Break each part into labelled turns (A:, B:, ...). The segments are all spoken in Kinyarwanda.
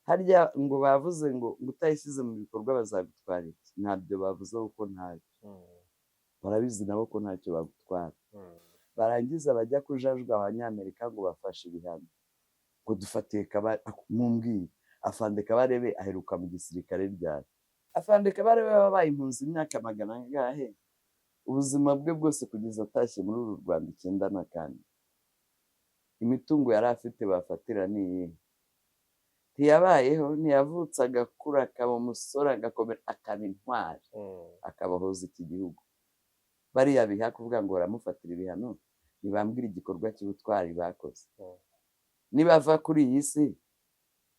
A: Harya ngo bavuze ngo utayishyize mu bikorwa bazagutwara iki? Ntabyo bavuze kuko ntabyo barabizi nabo ko ntacyo bagutwara. Barangiza bajya kujajwa Abanyamerika ngo bafashe ibihano, ngo dufatiye mumbwire, Afande Kabarebe aheruka mu gisirikare ryari? Afande Kabarebe yabaye impunzi imyaka magana angahe? Ubuzima bwe bwose kugeza atashye muri uru Rwanda 94, imitungo yari afite bafatira ni iyihe? Ntiyabayeho, ntiyavutse agakura akaba umusore agakomera akaba intwari, akabohoza iki gihugu. Bariya biha kuvuga ngo baramufatira ibihano, ntibambwira igikorwa cy'ubutwari bakoze. Nibava kuri iyi si,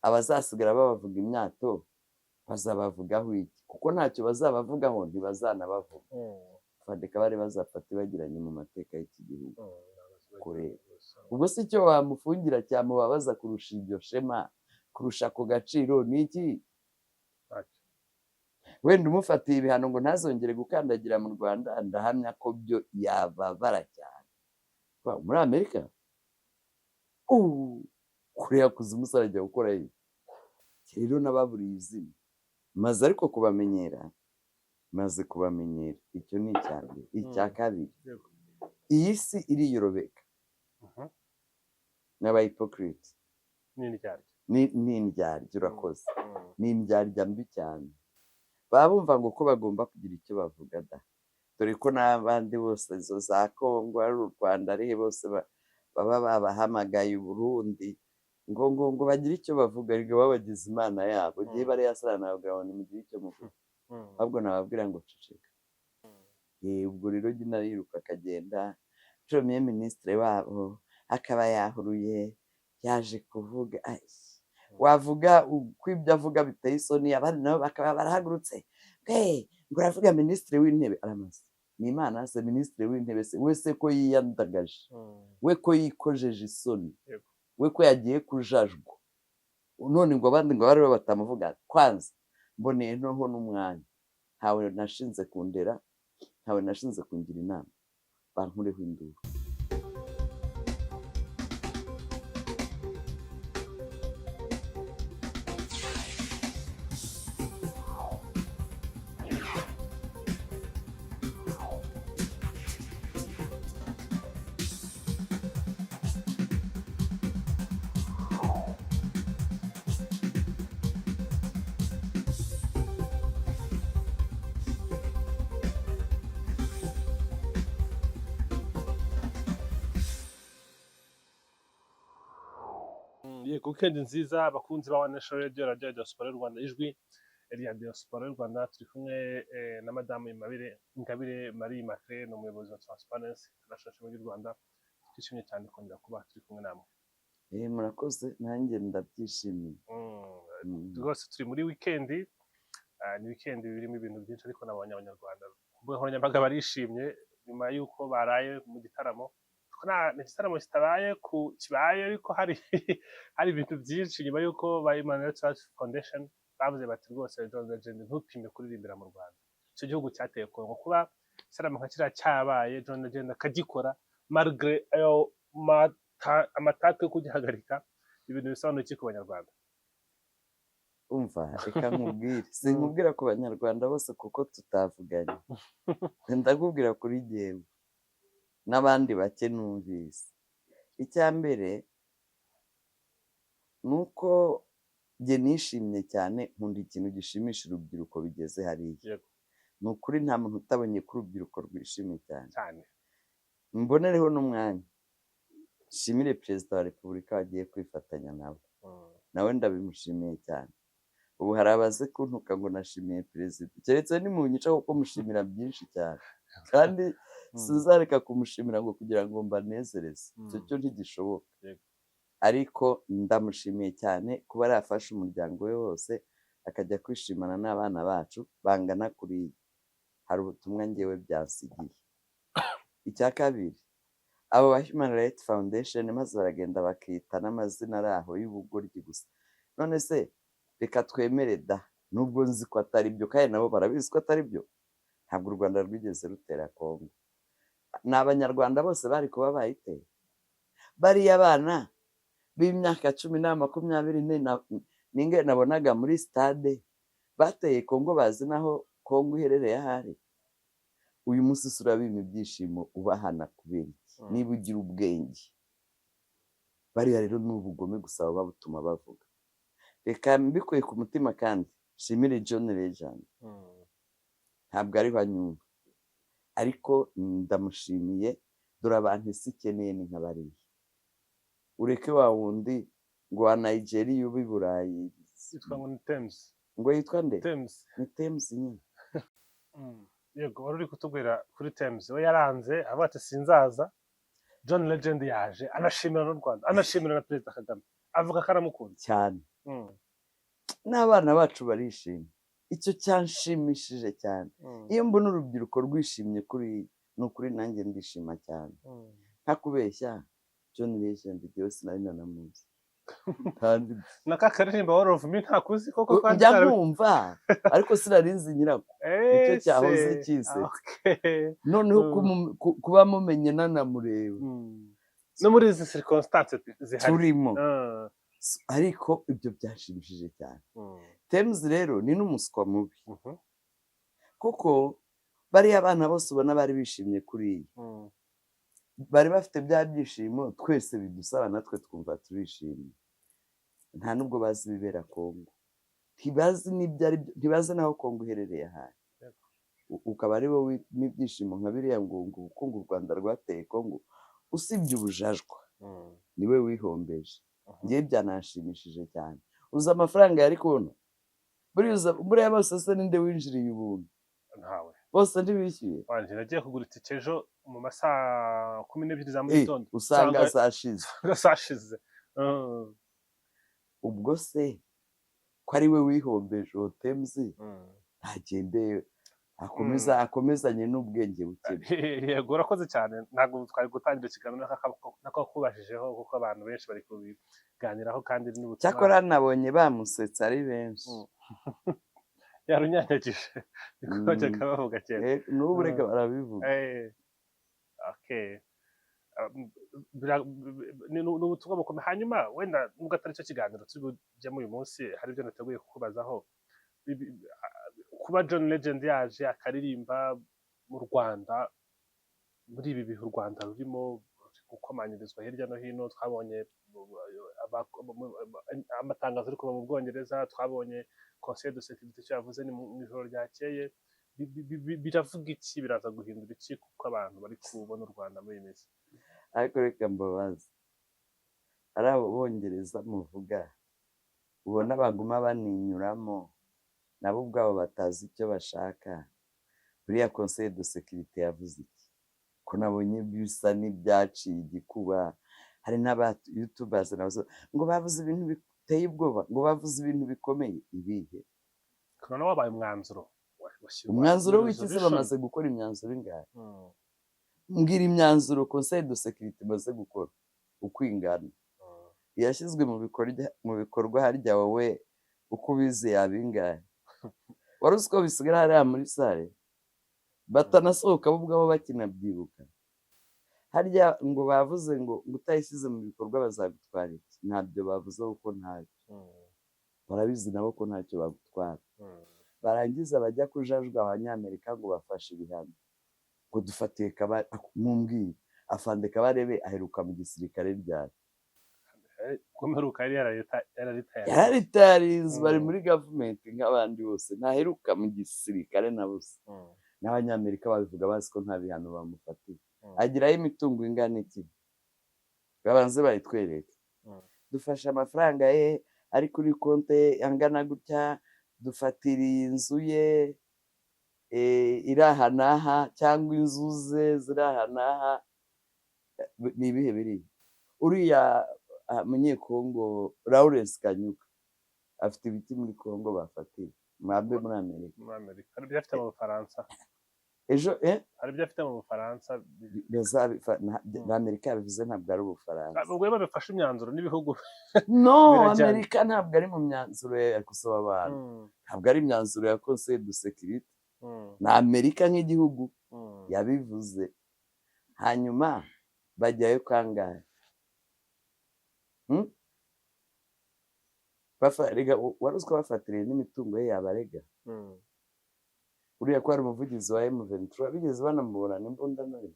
A: abazasigara babavuga imyato bazabavugaho iki? Kuko ntacyo bazabavugaho, ntibazanabavuga. Afande Kabarebe bazafata ibagiranye mu mateka y'iki gihugu. Kureba ubwo si icyo wamufungira cyamubabaza kurusha iryo shema, kurusha ako gaciro ni iki? Wenda umufatiye ibihano ngo ntazongere gukandagira mu Rwanda, ndahamya ko byo yababara cyane. Muri Amerika kuriya kuzimu arajya gukora iki? Rero n'ababuriye izina maze ariko kubamenyera, maze kubamenyera. Icyo ni icya mbere. Icya kabiri, iyi si iriyorobeka n'aba hypocrite. Ni indyarya, urakoze, ni indyarya mbi cyane. Baba bumva ngo ko bagomba kugira icyo bavuga da, dore ko n'abandi bose, izo za Kongo, ari u Rwanda, ari bose baba babahamagaye, Burundi, ngo bagire icyo bavuga. Ariko babagize imana yabo. Igihe bariya sara nababwira ngo nimugire icyo muvuga, ahubwo nababwira ngo ceceka. Ubwo rero jya ariruka akagenda, premier ministre wabo akaba yahuruye yaje kuvuga, wavuga uko ibyo avuga biteye isoni, abandi nabo bakaba barahagurutse ngo uravuga minisitiri w'intebe aramaze ni imana se? Minisitiri w'intebe se we se ko yiyandagaje, we ko yikojeje isoni, we ko yagiye kujajwa, none ngo abandi ngo baribo batamuvuga? Kwanza mboneye ntoho n'umwanya, ntawe nashinze kundera, ntawe nashinze kungira inama, bankureho induru.
B: Yego, weekend nziza abakunzi ba One Nation Radio, radiyo ya Diaspora y'u Rwanda, ijwi rya Diaspora y'u Rwanda. Turi kumwe na Madamu Ingabire Marie Immaculée, ni umuyobozi wa Transparency International ishami ry'u Rwanda. Twishimye cyane kongera kuba turi kumwe namwe.
A: Murakoze, nanjye ndabyishimiye.
B: Rwose turi muri weekend, ni weekend birimo ibintu byinshi, ariko nabonye Abanyarwanda ku mbuga nkoranyambaga barishimye nyuma y'uko baraye mu gitaramo. Ni igitaramo kitabaye ku kibaye, ariko hari ibintu byinshi nyuma y'uko ba Human Rights Watch Foundation bavuze bati rwose John Legend ntupime kuririmbira mu Rwanda, icyo gihugu cyateye Kongo. Kuba igitaramo nka kiriya cyabaye, John Legend akagikora malgré ayo amataka yo kugihagarika, ibintu bisobanuye iki ku Banyarwanda?
A: Umva, reka nkubwire, sinkubwira ku Banyarwanda bose kuko tutavuganye, ndakubwira kuri jyewe n'abandi bake numvise. Icya mbere ni uko njye nishimye cyane, nkunda ikintu gishimisha urubyiruko bigeze hariya. Ni ukuri nta muntu utabonye ko urubyiruko rwishimye cyane.
B: Cyane.
A: Mbonereho n'umwanya nshimire Perezida wa Repubulika wagiye kwifatanya nabo. Nawe ndabimushimiye cyane. Ubu hari abaze kuntuka ngo nashimiye perezida, keretse nimunyica, kuko mushimira byinshi cyane, kandi sinzareka kumushimira ngo kugira ngo mbanezereze, icyo cyo ntigishoboka. Ariko ndamushimiye cyane kuba yarafashe umuryango we wose akajya kwishimana n'abana bacu bangana kuriya. Hari ubutumwa ngewe byasigiye. Icya kabiri, abo ba Human Rights Foundation maze baragenda bakita n'amazina ari aho y'ubugoryi gusa. None se reka twemere da, nubwo nzi ko atari byo, kandi nabo barabizi ko atari byo, ntabwo u Rwanda rwigeze rutera Kongo. Ni Abanyarwanda bose bari kuba bayiteye? Bariya bana b'imyaka 10 na 24 Ninga nabonaga muri stade bateye Kongo, bazi naho Kongo iherereye ahari. Uyu munsi urabima ibyishimo ubahana kubera iki? Niba ugira ubwenge. Bariya rero ni ubugome gusa baba butuma bavuga. Reka mbikuye ku mutima kandi nshimire John Legend. Ntabwo ariho anyumva, ariko ndamushimiye. Dore abantu isi ikeneye ni nka bariya. Ureke wa wundi ngo wa Nigeria uba i Burayi.
B: Yitwa ngo ni Tems.
A: Ngo yitwa nde?
B: Tems.
A: Ni Tems nyine.
B: Yego, wari uri kutubwira kuri Tems. We yaranze avuga ati sinzaza. John Legend yaje anashimira n'u Rwanda, anashimira na Perezida Kagame, avuga ko aramukunda
A: cyane. N'abana bacu barishimye, icyo cyanshimishije cyane. Iyo mbona urubyiruko rwishimye kuri, ni ukuri nanjye ndishima cyane. Ntakubeshya, John Legend jyewe sinari nanamuzi kandi
B: Na ka karirimbo All of Me ntakuzi koko? Kandi
A: njya nkumva, ariko sinari nzi nyirako. Nicyo cyahoze kinsetsa. Noneho kuba mumenye nanamureba.
B: No muri izi circumstances zihari
A: turimo. Ariko ibyo byashimishije cyane. Tems rero ni n'umuswa mubi, kuko bariya abana bose ubona bari bishimye kuri iyi, bari bafite bya byishimo twese bidusaba, natwe twumva turishimye. Nta nubwo bazi ibibera Kongo, ntibazi n'ibyo ari byo, ntibazi n'aho Kongo iherereye ahari. Ukaba ari wowe n'ibyishimo nka biriya ngo ubukungu u Rwanda rwateye Kongo, usibye ubujajwa, niwe wihombeje. Ngewe byananshimishije cyane. Uzi amafaranga yari kubona? Buriya bose se ninde winjiriye ubuntu?
B: Ntawe.
A: Bose ntibishyuye.
B: Wanjye nagiye kugura itike ejo mu masaha 12 za mu gitondo,
A: usanga zashize.
B: Zashize.
A: Ubwo se ko ari we wihombeje, uwo Tems, ntagendeye akomeza akomezanye n'ubwenge buke bwe.
B: Yego, urakoze cyane. Ntabwo twari gutangira ikiganiro nakakubashijeho, kuko abantu benshi bari kubiganiraho kandi n'ubutumwa.
A: Cyakora nabonye bamusetsa ari benshi.
B: Yarunyanyagije, niko bajyaga bavuga kera.
A: N'ubu reka barabivuga.
B: Okay. Ni ubutumwa bukomeye. Hanyuma wenda nubwo atari cyo kiganiro turi bujyemo uyu munsi, hari ibyo nateguye kukubazaho. Kuba John Legend yaje akaririmba mu Rwanda muri ibi bihe u Rwanda rurimo gukomanyirizwa hirya no hino, twabonye amatangazo ari kuva mu Bwongereza, twabonye Conseil de Sécurité icyo yavuze ni mu ijoro ryakeye. Biravuga iki? Biraza guhindura iki kuko abantu bari kubona u Rwanda muri iyi minsi?
A: Ariko reka mbabaze, ari abo Bongereza muvuga, ubona baguma baninyuramo, nabo ubwabo batazi icyo bashaka. Buriya Conseil de Sécurité yavuze iki, ko nabonye bisa n'ibyaciye igikuba? Hari n'aba youtubers nabo ngo bavuze ibintu biteye ubwoba, ngo bavuze ibintu bikomeye. Ibihe?
B: Noneho wabaye umwanzuro washyirwa
A: Umwanzuro
B: muri
A: w'iki se?
B: resolution.
A: Bamaze gukora imyanzuro ingahe? Mbwira imyanzuro Conseil de Sécurité imaze gukora uko ingana. Yashyizwe mu bikorwa harya wowe uko ubizi yaba ingahe? Wari uzi ko bisigara hariya muri salle, batanasohoka bo ubwabo bakinabyibuka? Harya ngo bavuze ngo utayishyize mu bikorwa bazagutwara iki? Ntabyo bavuze kuko ntacyo. Barabizi nabo ko ntacyo bagutwara. Barangiza bajya kujajwa Abanyamerika ngo bafashe ibihano, ngo dufatiye mumbwire, afande Kabarebe aheruka mu gisirikare ryari?
B: Ko mperuka yari yararitaye.
A: Yararitarinze, bari muri gavumenti nk'abandi bose, ntaheruka mu gisirikare na busa. N'Abanyamerika babivuga bazi ko nta bihano bamufatiye. Agiraho imitungo ingana iki? Babanze bayitwereke. Dufashe amafaranga ye ari kuri konti ye angana gutya, dufatiriye inzu ye iri aha n'aha, cyangwa inzu ze ziri aha n'aha. Ni ibihe biri? Uriya Munyekongo Lawrence Kanyuka afite ibiti muri Kongo bafatiye mwambe muri Amerika?
B: Muri Amerika hari ibyo afite, mu Bufaransa.
A: Ejo
B: Hari ibyo afite mu Bufaransa.
A: Na Amerika yabivuze, ntabwo ari Ubufaransa.
B: Ubwo rero bafashe imyanzuro n'ibihugu
A: No.
B: birajyana.
A: Amerika ntabwo ari mu myanzuro ya gusaba abantu, ntabwo ari imyanzuro ya Conseil de Sécurité. Ni Amerika nk'igihugu yabivuze. Hanyuma bajyayo kangahe? Hmm? Rega, wari uzi ko bafatiriye n'imitungo ye yabarega? Uriya ko ari umuvugizi wa M23, bigeze banamubonana imbunda none?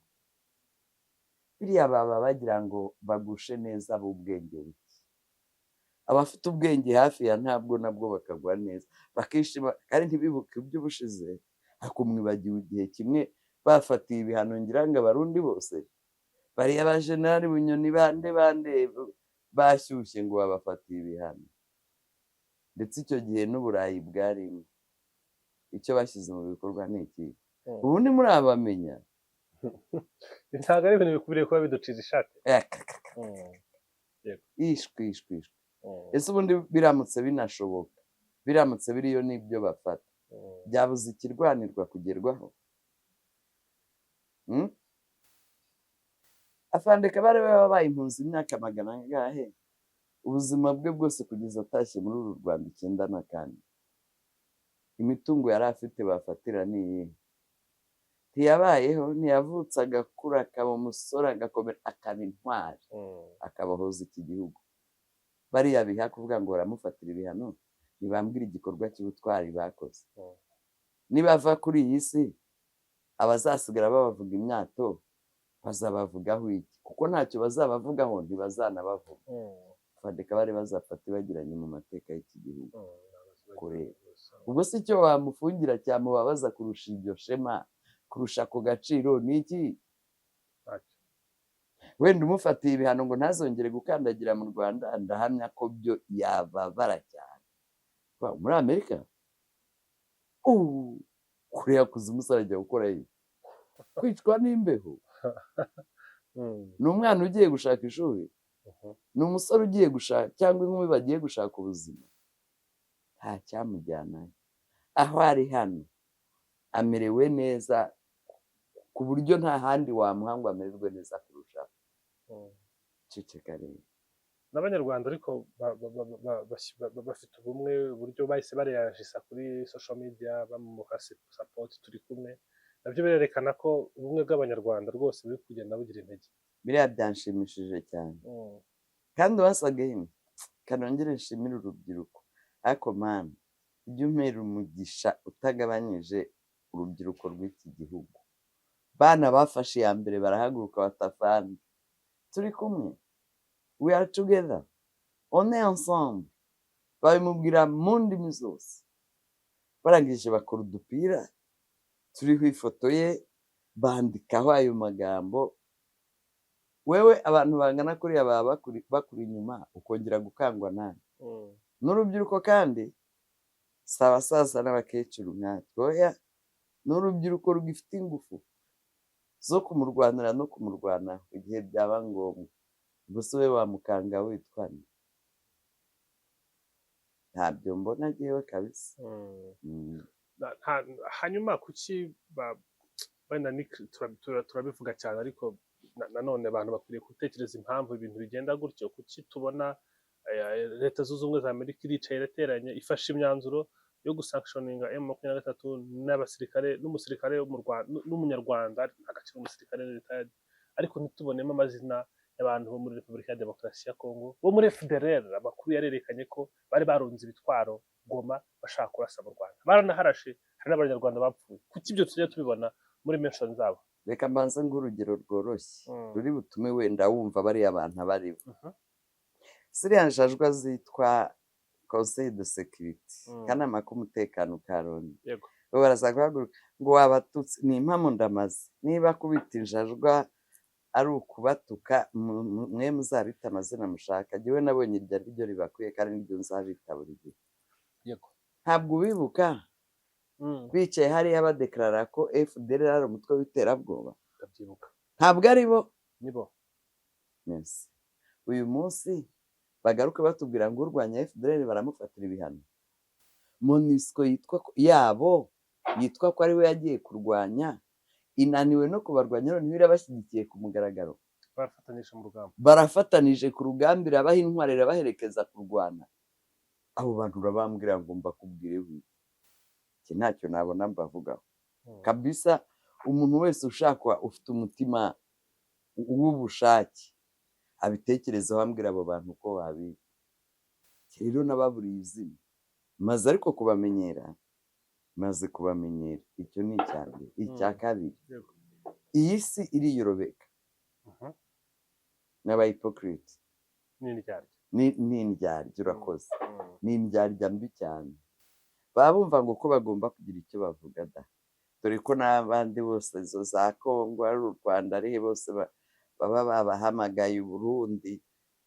A: Biriya baba bagira ngo bagushe neza ab'ubwenge buke, abafite ubwenge hafi ya ntabwo nabwo bakagwa neza, bakishima kandi ntibibuke iby'ubushize. Hakumwibagiwe igihe kimwe bafatiye ibihano ngira ngo Abarundi bose, bariya ba Generali Bunyoni, bande bande bashyushye ngo babafatiye ibihano, ndetse icyo gihe n'Uburayi bwarimo. Icyo bashyize mu bikorwa ni iki? Ubu ni murabamenya.
B: Ntabwo ari ibintu bikwiriye kuba biduciza ishati.
A: Ishwi ishwi ishwi. Ese ubundi biramutse binashoboka, biramutse biriyo n'ibyo bafata, byabuze ikirwanirwa kugerwaho? Afande Kabarebe wabaye impunzi imyaka magana angahe, ubuzima bwe bwose kugeza atashye muri uru Rwanda 94, imitungo yari afite bafatira ni iyihe? Ntiyabayeho, ntiyavutse agakura akaba umusore agakomera akaba intwari, akabahoza iki gihugu? Bariya biha kuvuga ngo baramufatira ibihano, ntibambwira igikorwa cy'ubutwari bakoze. Nibava kuri iyi si, abazasigara babavuga imyato bazabavugaho iki? Kuko ntacyo bazabavugaho, ntibazanabavuga. Afande Kabarebe bazafata ibagiranye mu mateka y'iki gihugu. Kureba. Ubwo si icyo wamufungira cyamubabaza kurusha iryo shema, kurusha ako gaciro ni iki?
B: Ntacyo.
A: Wenda umufatiye ibihano ngo ntazongere gukandagira mu Rwanda, ndahamya ko byo yababara cyane. Muri Amerika kuriya kuzimu se arajya gukora iki? Kwicwa n'imbeho? Ni umwana ugiye gushaka ishuri, ni umusore ugiye gushaka cyangwa inkumi bagiye gushaka ubuzima, nta cyamujyanayo. Aho ari hano amerewe neza ku buryo nta handi wamuha ngo amererwe neza kurushaho. Ceceka rero.
B: N'Abanyarwanda ariko bafite ubumwe, uburyo bahise bareyajisa kuri social media bamuha support, turi kumwe, nabyo birerekana ko ubumwe bw'Abanyarwanda rwose buri kugenda bugira intege.
A: Biriya byanshimishije cyane. Kandi once again kanongere nshimire urubyiruko. Ariko Mana, ujye umpera umugisha utagabanyije urubyiruko rw'iki gihugu. Bana bafashe iya mbere barahaguruka batafana, turi kumwe, we are together, on est ensemble. Babimubwira mu ndimi zose, barangije bakora udupira turiho ifoto ye, bandikaho ayo magambo. Wewe abantu bangana kuriya baba bakuri inyuma, ukongera gukangwa nawe? N'urubyiruko kandi si abasaza n'abakecuru nkatwe, oya, ni urubyiruko rugifite ingufu zo kumurwanira no kumurwanaho igihe byaba ngombwa. Gusa we wamukanga witwa nde? Ntabyo mbona jyewe kabisa.
B: Hanyuma kuki wenda turabivuga cyane, ariko nanone abantu bakwiriye gutekereza impamvu ibintu bigenda gutyo. Kuki tubona Leta Zunze Ubumwe za Amerika iricaye, irateranye, ifashe imyanzuro yo gusanctioninga M23 n'abasirikare n'umusirikare wo mu Rwanda n'Umunyarwanda, agaciro umusirikare retired, ariko ntitubonemo amazina y'abantu bo muri Repubulika ya Demokarasi ya Kongo bo muri FDLR? Amakuru yarerekanye ko bari barunze ibitwaro Goma bashaka kurasa mu Rwanda, baranaharashe, hari n'Abanyarwanda bapfuye. Kuki ibyo tujya tubibona muri mention zabo?
A: Reka mbanze nk'urugero rworoshye ruri butume wenda wumva bariya bantu abari bo. Ziriya njajwa zitwa Conseil de Sécurité, kanama k'umutekano ka Loni, bo baraza guhaguruka ngo wabatutse. Ni impamo ndamaze, niba kubita injajwa ari ukubatuka, mwe muzabita amazina mushaka. Jyewe nabonye iryo ari ryo ribakwiye kandi niryo nzabita buri gihe. Ntabwo ubibuka bicaye hariya badekarara ko FDLR ari umutwe w'iterabwoba?
B: Ndabyibuka.
A: Ntabwo ari bo?
B: Nibo.
A: Merci. Uyu munsi bagaruke batubwira ngo urwanya FDLR baramufatira ibihano. MONUSCO yitwa yabo, yitwa ko ari we yagiye kurwanya, inaniwe no kubarwanya, noneho irabashyigikiye ku mugaragaro.
B: Barafatanyije mu rugamba.
A: Barafatanije ku rugamba, irabaha intwaro, irabaherekeza kurwana. Abo bantu urabambwira ngo mbakubwire iki? Iki ntacyo nabona mbavugaho. Kabisa umuntu wese ushaka ufite umutima w'ubushake abitekerezeho, ambwira abo bantu uko babizi. Iki Rero nababuriye izina, maze ariko kubamenyera, maze kubamenyera. Icyo ni icya mbere. Icya kabiri, iyi si iriyorobeka n'abahypocrite.
B: Ni indyarya.
A: Ni indyarya, urakoze. Ni indyarya mbi cyane. Baba bumva ngo ko bagomba kugira icyo bavuga da, dore ko n'abandi bose, izo za Kongo, ari u Rwanda, ari bose baba babahamagaye, Burundi,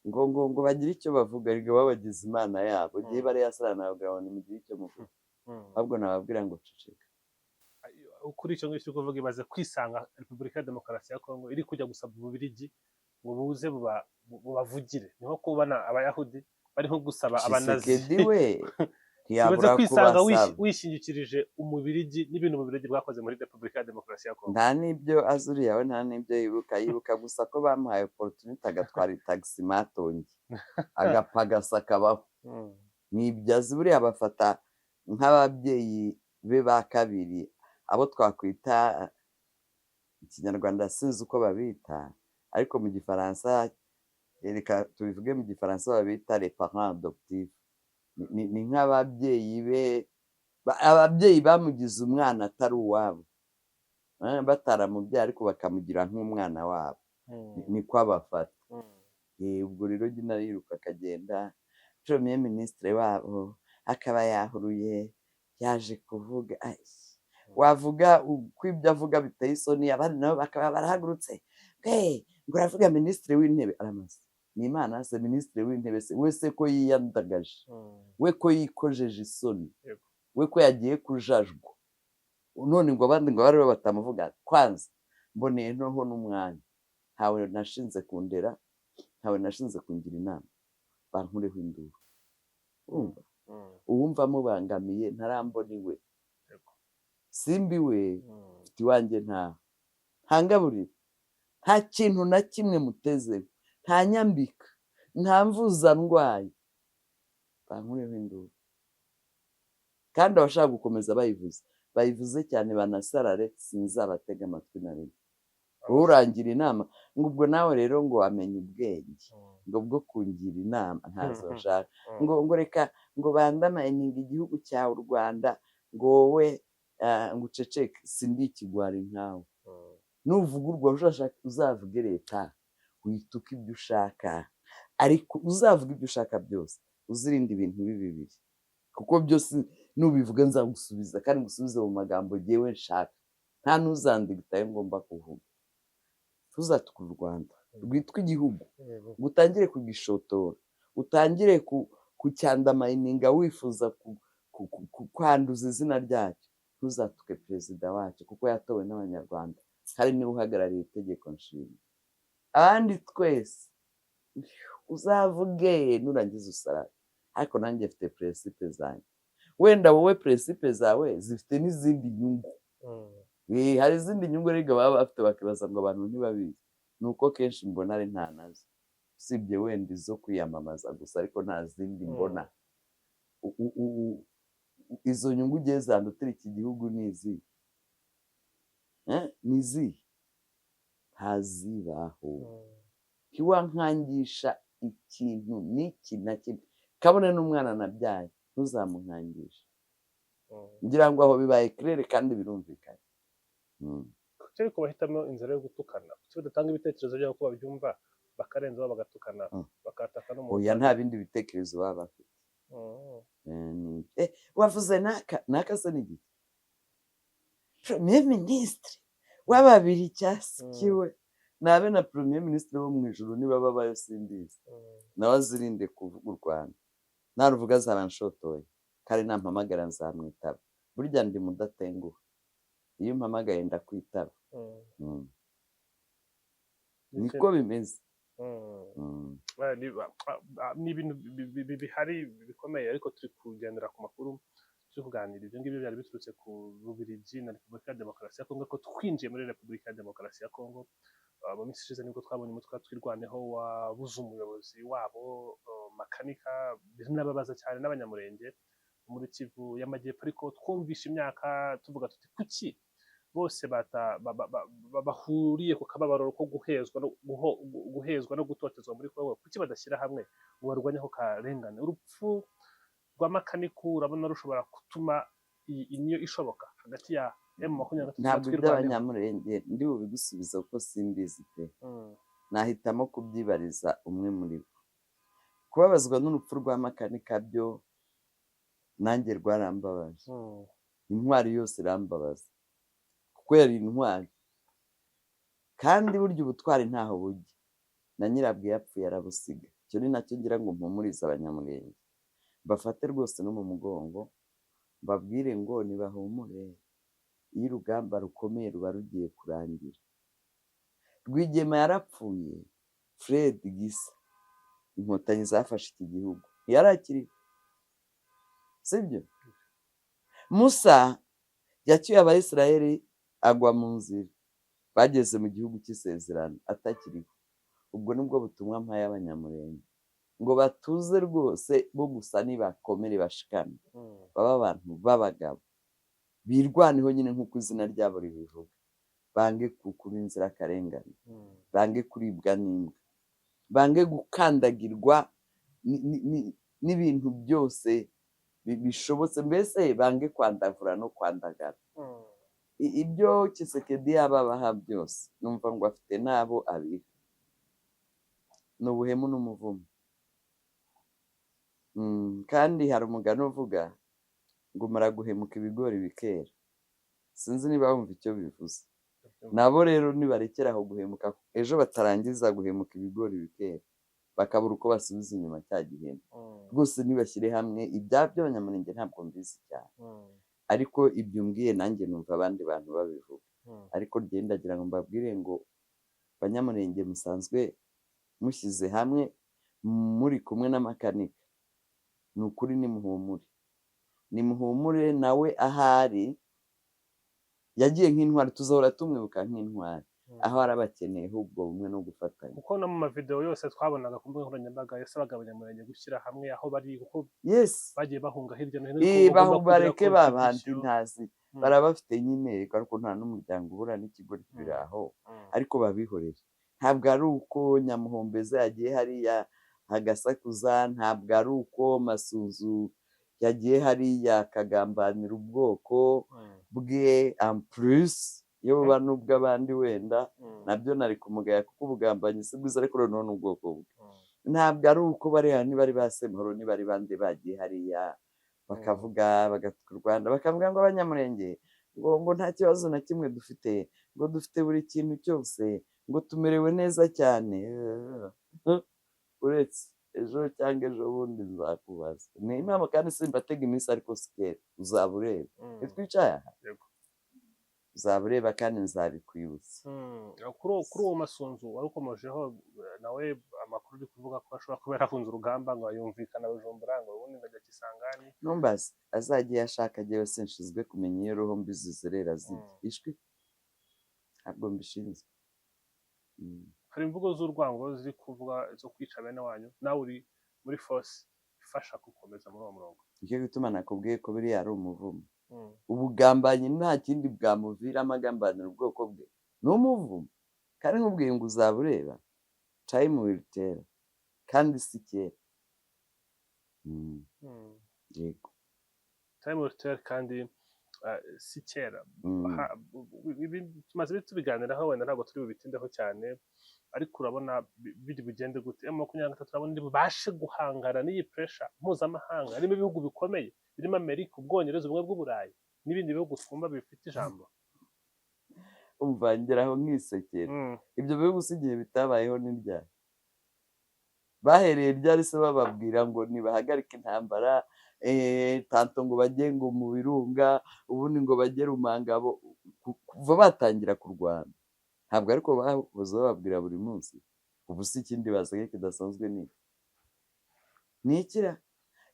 A: ngo bagire icyo bavuga. Ariko babagize imana yabo. Igihe bariya sara nababwira ngo nimugire icyo muvuga, ahubwo nababwira ngo ceceka.
B: Kuri icyo ngicyo uri kuvuga, ibaze kwisanga Repubulika ya Demokarasi ya Kongo iri kujya gusaba Ububirigi ngo buze bubavugire. Niho kubona Abayahudi bari nko gusaba Abanazi.
A: Tshisekedi we
B: Ibaze
A: ntiyabura
B: kwisanga
A: kubasaba.
B: wishingikirije Umubirigi n'ibintu Ububirigi bwakoze muri Repubulika ya Demokarasi ya Kongo.
A: Nta n'ibyo azi uriya we, nta n'ibyo yibuka. Yibuka gusa ko bamuhaye opportunity agatwara itagisi matongi, agapagasa, akabaho. Nibyo azi. Buriya bafata nk'ababyeyi be ba kabiri, abo twakwita Ikinyarwanda sinzi uko babita, ariko mu Gifaransa, reka tubivuge mu Gifaransa, babita les parents adoptifs. Ni nk'ababyeyi be, ababyeyi bamugize umwana atari uwabo, bataramubyaye ariko bakamugira nk'umwana wabo. Niko abafata. Ubwo rero nyine ariruka akagenda, premier ministre wabo akaba yahuruye yaje kuvuga. Ai, wavuga ko ibyo avuga biteye isoni, abandi nabo bakaba barahagurutse: "Hey, ngo uravuga minisitiri w'intebe aramaze ni Imana se? Minisitiri w'intebe se we se ko yiyandagaje, we ko yikojeje isoni, we ko yagiye kujajwa none ngo abandi ngo baribo batamuvuga?" Kwanza mboneye noho n'umwanya, ntawe nashinze kundera, ntawe nashinze kungira inama. Bankureho induru. Urumva, uwumva amubangamiye ntarambona iwe. Simba iwe, mfite iwanjye, ntaho ntangaburira, nta kintu na kimwe mutezeho, nta nyambika, nta mvuza ndwaye. Bankureho induru. Kandi abashaka gukomeza bayivuze, bayivuze cyane, banasarare, sinzabatega amatwi na rimwe. Wowe urangira inama ngo ubwo nawe rero ngo wamenye ubwenge ngo bwo kungira inama, ntazo nshaka. Ngo reka ngo bandamayininga igihugu cyawe u Rwanda, ngo wowe ngo uceceke. Sindi ikigwari nkawe. Nuvuga urwo uzashaka uzavuge leta, wituke ibyo ushaka, ariko uzavuga ibyo ushaka byose, uzirinde ibintu bibi bibiri, kuko byose nubivuga nzagusubiza, kandi ngusubize mu magambo jyewe nshaka, nta n'uzandigita ayo ngomba kuvuga. Ntuzatuke u Rwanda rwitwa igihugu, ngo utangire kugishotora, utangire kucyandamayininga, wifuza kwanduza izina ryacyo. Ntuzatuke perezida wacyo, kuko yatowe n'Abanyarwanda kandi niwe uhagarariye itegeko nshinga. Abandi twese uzavuge, nurangiza usarare, ariko nanjye mfite principe zanjye. Wenda wowe principe zawe zifite n'izindi nyungu. Hari izindi nyungu rero baba bafite, bakibaza ngo abantu ntibabizi. Ni uko kenshi mbona ari nta nazo, usibye wenda izo kwiyamamaza gusa, ariko nta zindi mbona. Izo nyungu ugiye zandutira iki gihugu ni izihe? Ni izihe? Ntazibaho. Ntiwankangisha ikintu n'iki na kimwe, kabone n'umwana nabyaye ntuzamunkangishe. Ngira ngo aho bibaye clair kandi birumvikanye.
B: Kuki ariko bahitamo inzira yo gutukana? Kuki badatanga ibitekerezo byabo uko babyumva, bakarenzaho bagatukana, bakataka no mu
A: Oya, nta bindi bitekerezo baba bafite. Wavuze naka naka se ni igiki? Premier ministre w'ababiri cyasikiwe nabe na premier ministre wo mu ijuru niba babayo simbizi, nawe azirinde kuvuga u Rwanda. Naruvuga azaba nshotoye, kandi nampamagara nzamwitaba. Burya ndi mudatenguha, iyo umpamagaye ndakwitaba. Niko bimeze.
B: Ni ibintu bihari bikomeye, ariko turi kugendera ku makuru, turi kuganira. Ibyo ngibyo byari biturutse ku Bubiligi na Repubulika ya Demokarasi ya Kongo, ko twinjiye muri Repubulika ya Demokarasi ya Kongo. Mu minsi ishize nibwo twabonye umutwe wa Twirwaneho wabuze umuyobozi wabo, Makanika, binababaza cyane n'Abanyamurenge muri Kivu y'Amajyepfo. Ariko twumvishe imyaka tuvuga tuti kuki Bose bahuriye ku kababaro ko guhezwa no gutotezwa muri Kongo. Kuki badashyira hamwe ngo barwanye ako karengane? Urupfu rwa Makanika urabona rushobora gutuma iyi niyo ishoboka hagati ya M23 na
A: Ntabwo
B: Twirwaneho?
A: iby'Abanyamurenge ndi bubigusubiza kuko simbizi pe. Nahitamo kubyibariza umwe muri bo. Kubabazwa n'urupfu rwa Makanika byo nanjye rwarambabaje. Intwari yose irambabaza kuko yari intwari, kandi burya ubutwari ntaho bujya, na nyirabwo iyo apfuye arabusiga. Icyo ni nacyo ngira ngo mpumurize Abanyamurenge, mbafate rwose no mu mugongo, mbabwire ngo nibahumure, iyo urugamba rukomeye ruba rugiye kurangira. Rwigema yarapfuye, Fred Gisa, Inkotanyi zafashe iki gihugu ntiyari akiriho, sibyo? Musa yacyuye Abayisiraheli agwa mu nzira, bageze mu gihugu cy'isezerano atakiriho. Ubwo nibwo butumwa mpaye Abanyamurenge, ngo batuze rwose, bo gusa nibakomere, bashikame, babe abantu b'abagabo, birwaneho nyine nk'uko izina ryabo ribivuga, bange kuba inzirakarengane, bange kuribwa n'imbwa, bange gukandagirwa n'ibintu byose bishobotse, mbese bange kwandavura no kwandagara. Ibyo Tshisekedi yaba abaha byose, numva ngo afite n'abo abiha, ni ubuhemu n'umuvumo. Kandi hari umugani uvuga ngo umara guhemuka ibigori bikera. Sinzi niba wumva icyo bivuze. Nabo rero nibarekera aho guhemuka, ejo batarangiza guhemuka ibigori bikera, bakabura uko basubiza inyuma cya gihemu. Rwose nibashyire hamwe. Ibya by'Abanyamurenge ntabwo mbizi cyane, ariko ibyo umbwiye nanjye numva abandi bantu babivuga. Ariko ngenda ndagira ngo mbabwire ngo Banyamurenge musanzwe mushyize hamwe, muri kumwe n'Amakanika, ni ukuri nimuhumure, nimuhumure. Nawe ahari yagiye nk'intwari, tuzahora tumwibuka nk'intwari. Aho arabakeneyeho ubwo bumwe no gufatanya.
B: Kuko no mu mavideo yose twabonaga ku mbuga nkoranyambaga yasabaga Abanyamurenge gushyira hamwe aho bari, kuko bagiye bahunga hirya no hino, ariko bagomba kugira
A: bareke babandi
B: contribution.
A: ntazi barabafite nyine, ariko nta n'umuryango ubura n'ikigoryi biri aho. Ariko babihorere, ntabwo ari uko Nyamuhombeza yagiye hariya agasakuza, ntabwo ari uko Masunzu yagiye hariya akagambanira ubwoko bwe, en plus iyo buba n'ubw'abandi wenda nabyo nari kumugaya, kuko ubugambanyi si bwiza, ariko noneho ni ubwoko bwe. Ntabwo ari uko bariya niba ari ba Semahoro, niba ari bande bagiye hariya bakavuga, bagatuka u Rwanda, bakavuga ngo Abanyamurenge ngo nta kibazo na kimwe dufite, ngo dufite buri kintu cyose, ngo tumerewe neza cyane. Uretse ejo cyangwa ejo bundi nzakubaza, ni impamvu kandi simbatega iminsi, ariko sikera uzaba ureba. Ntitwicaye aha?
B: Yego.
A: Uzaba ureba kandi nzabikwibutsa.
B: Kuri uwo Masunzu wari ukomojeho, nawe amakuru uri kuvuga ko ashobora kuba yarahunze urugamba, ngo yumvikana Bujumbura, ngo ubundi ngo ajya Kisangani.
A: Numbaze azajya iyo ashaka, jyewe sinshinzwe kumenya iyo roho mbi zizerera zijya. Ishwi ntabwo mbishinzwe.
B: Hari imvugo z'urwango ziri kuvuga zo kwica bene wanyu, nawe uri muri force ifasha gukomeza muri uwo murongo.
A: Nicyo gituma nakubwiye ko biriya ari umuvumo. Ubugambanyi nta kindi bwamuviramo, agambanira ubwoko bwe ni umuvumo. Kandi nkubwiye ngo uzaba ureba, time will tell, kandi si kera. Yego.
B: Time will tell kandi si kera. Ibi tumaze iminsi tubiganiraho, wenda ntabwo turi bubitindeho cyane, ariko urabona biri bugende gute? M23 urabona iri bubashe guhangana n'iyi pressure mpuzamahanga harimo ibihugu bikomeye birimo Amerika, Ubwongereza, Ubumwe bw'Uburayi n'ibindi bihugu twumva bifite ijambo?
A: Umva, ngeraho nkisekera. Ibyo bihugu si igihe bitabayeho ni ryari bahereye ryari se bababwira ngo nibahagarike intambara, tanto ngo bajye ngo mu birunga, ubundi ngo bajye Rumangabo? Kuva batangira kurwana ntabwo ariko bahoze bababwira buri munsi. Ubu si ikindi basigaye kidasanzwe ni iki? Ni ikira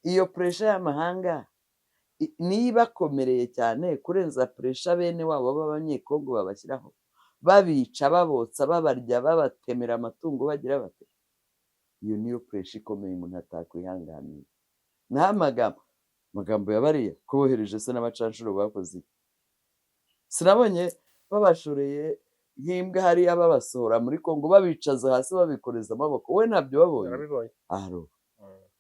A: iyo pressure y'amahanga niyo ibakomereye cyane kurenza pressure bene wabo b'Abanyekongo babashyiraho, babica, babotsa, babarya, babatemera amatungo, bagira bate? Iyo niyo pressure ikomeye umuntu atakwihanganira. Naho amagambo ya bariya ko bohereje se n'abacanshuro bakoze iki? Sinabonye. Babashoreye nk'imbwa hariya, babasohora muri Kongo, babicaza hasi, babikoreza amaboko. We ntabyo babonye?
B: Narabibonye.
A: Aro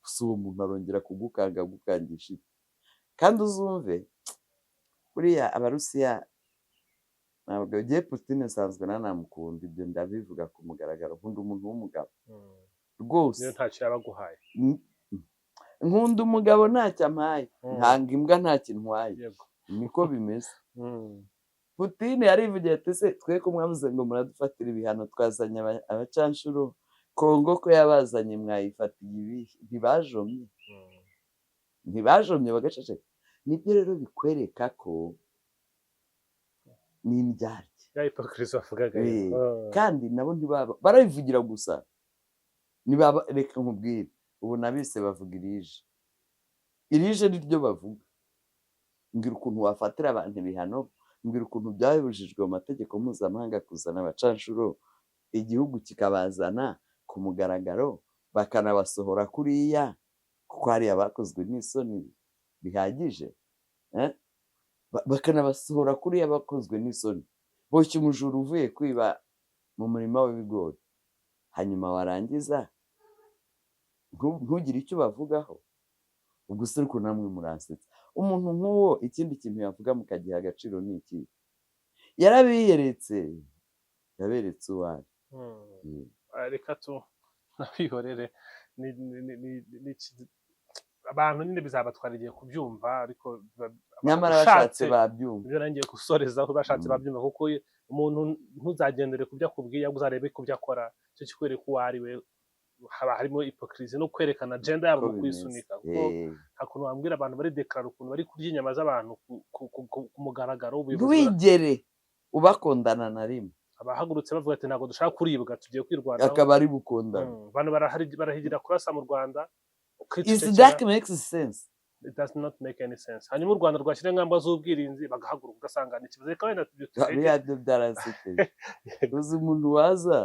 A: gusa uwo muntu arongera kugukanga, agukangisha iki? Kandi uzumve buriya Abarusiya, ntabwo ugiye. Putin nsanzwe nanamukunda, ibyo ndabivuga ku mugaragaro. Nkunda umuntu w'umugabo rwose.
B: Niyo ntacyo yaba aguhaye.
A: Nkunda umugabo ntacyo ampaye, nkanga imbwa ntacyo intwaye. Niko bimeze. Putin yarivugiye ati: "Se twe ko mwavuze ngo muradufatira ibihano, twazanye abacanshuro, Kongo ko yabazanye mwayifatiye ibihe? Ntibajomye?" Ntibajomye bagaceceka. Nibyo rero bikwereka ko ni indyarya.
B: Ya hypocrisie wavugaga.
A: Kandi nabo ntibaba barabivugira gusa, ntibaba. Reka nkubwire, ubu nabise bavuga irije, irije niryo bavuga. Mbwira ukuntu wafatira abantu ibihano, mbwira ukuntu byabujijwe mu mategeko mpuzamahanga kuzana abacanshuro, igihugu kikabazana ku mugaragaro, bakanabasohora kuriya, kuko hariya bakozwe n'isoni bihagije, eh? Bakanabasohora kuriya bakozwe n'isoni, boshye umujura uvuye kwiba mu murima w'ibigori, hanyuma warangiza ntugire icyo ubavugaho. Ubwo se ariko namwe muransetsa. Umuntu nk'uwo, ikindi kintu yavuga mukagiha agaciro ni iki? Yarabiyeretse, yaberetse uwo ari.
B: Reka tu nabihorere. Abantu nyine bizabatwara igihe kubyumva, ariko
A: Nyamara
B: ushatse
A: bashatse babyumva.
B: Ibyo nangiye gusorezaho, bashatse babyumva, kuko umuntu ntuzagendere ku byo akubwiye, ahubwo uzarebe ku byo akora, cyo kikwereka uwo ari we. Haba harimo hypocrisie no kwerekana agenda yabo
A: Ko
B: mu
A: bimeze.
B: kwisunika, kuko nta kuntu wambwira abantu bari declara ukuntu bari kurya inyama z'abantu ku mugaragaro, ubuyobozi
A: Ntiwigere ubakondana na rimwe.
B: Abahagurutse bavuga ati: "Ntabwo dushaka kuribwa, tugiye kwirwanaho."
A: Akaba ari bukundana.
B: Abantu barahigira kurasa mu Rwanda,
A: Is
B: ukicecekera.
A: that makes sense?
B: It does not make any sense. Hanyuma u Rwanda rwashyira ingamba z'ubwirinzi, bagahaguruka, ugasanga ni ikibazo. Reka wenda tubyo tureke.
A: Biriya byo byarasekeje. Uzi umuntu waza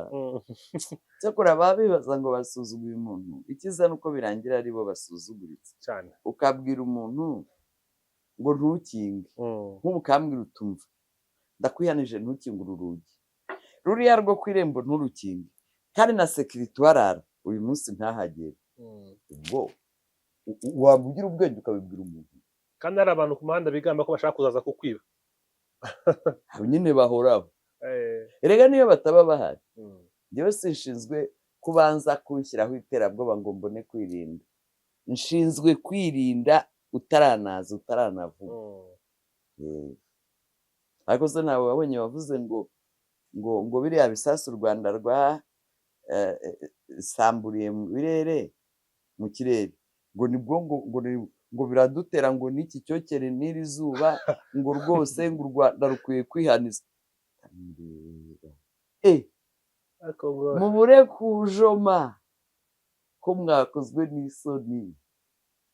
A: cyakora baba bibaza ngo basuzuguye umuntu. Icyiza ni uko birangira ari bo basuzuguritse.
B: Cyane.
A: Ukabwira umuntu ngo ntukinge, nk'ubu ukambwira utumva: "Ndakwihanije, ntukingure urugi ruriya rwo ku irembo, nturukinge, kandi na sécurité uharara uyu munsi ntahagere." Ubwo waba ugira ubwenge ukabibwira umuntu?
B: Kandi hari abantu ku muhanda bigamba ko bashaka kuzaza kukwiba.
A: Abo nyine bahoraho. Erega niyo bataba bahari, njyewe sinshinzwe kubanza kunshyiraho iterabwoba ngo mbone kwirinda. Nshinzwe kwirinda utaranaza, utaranavuga. Ariko se ntabwo wabonye wavuze ngo biriya bisasu u Rwanda rwa samburiye mu birere, mu kirere, ngo nibwo ngo biradutera, ngo n'iki cyokere n'iri zuba, ngo rwose ngo u Rwanda rukwiye kwihaniza. Ndeba.
B: Ariko ngo
A: Mubure kujoma ko mwakozwe n'isoni.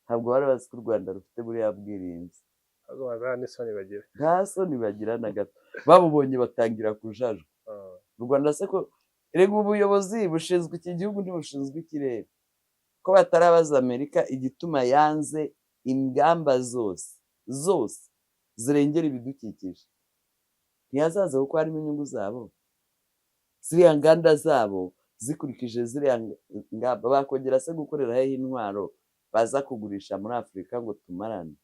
A: Ntabwo bari bazi ko u Rwanda rufite buriya bwirinzi.
B: Ahubwo bazana n'isoni bagira.
A: Nta soni bagira na gato. Babubonye batangira kujajwa. U Rwanda se ko erega ubuyobozi bushinzwe iki gihugu, ntibushinzwe ikirere? Ko batarabaza Amerika igituma yanze ingamba zose zose zirengera ibidukikije? Ntiyazaza kuko harimo inyungu zabo. Ziriya nganda zabo zikurikije ziriya ngamba, bakongera se gukorera hehe intwaro baza kugurisha muri Afurika ngo tumarane?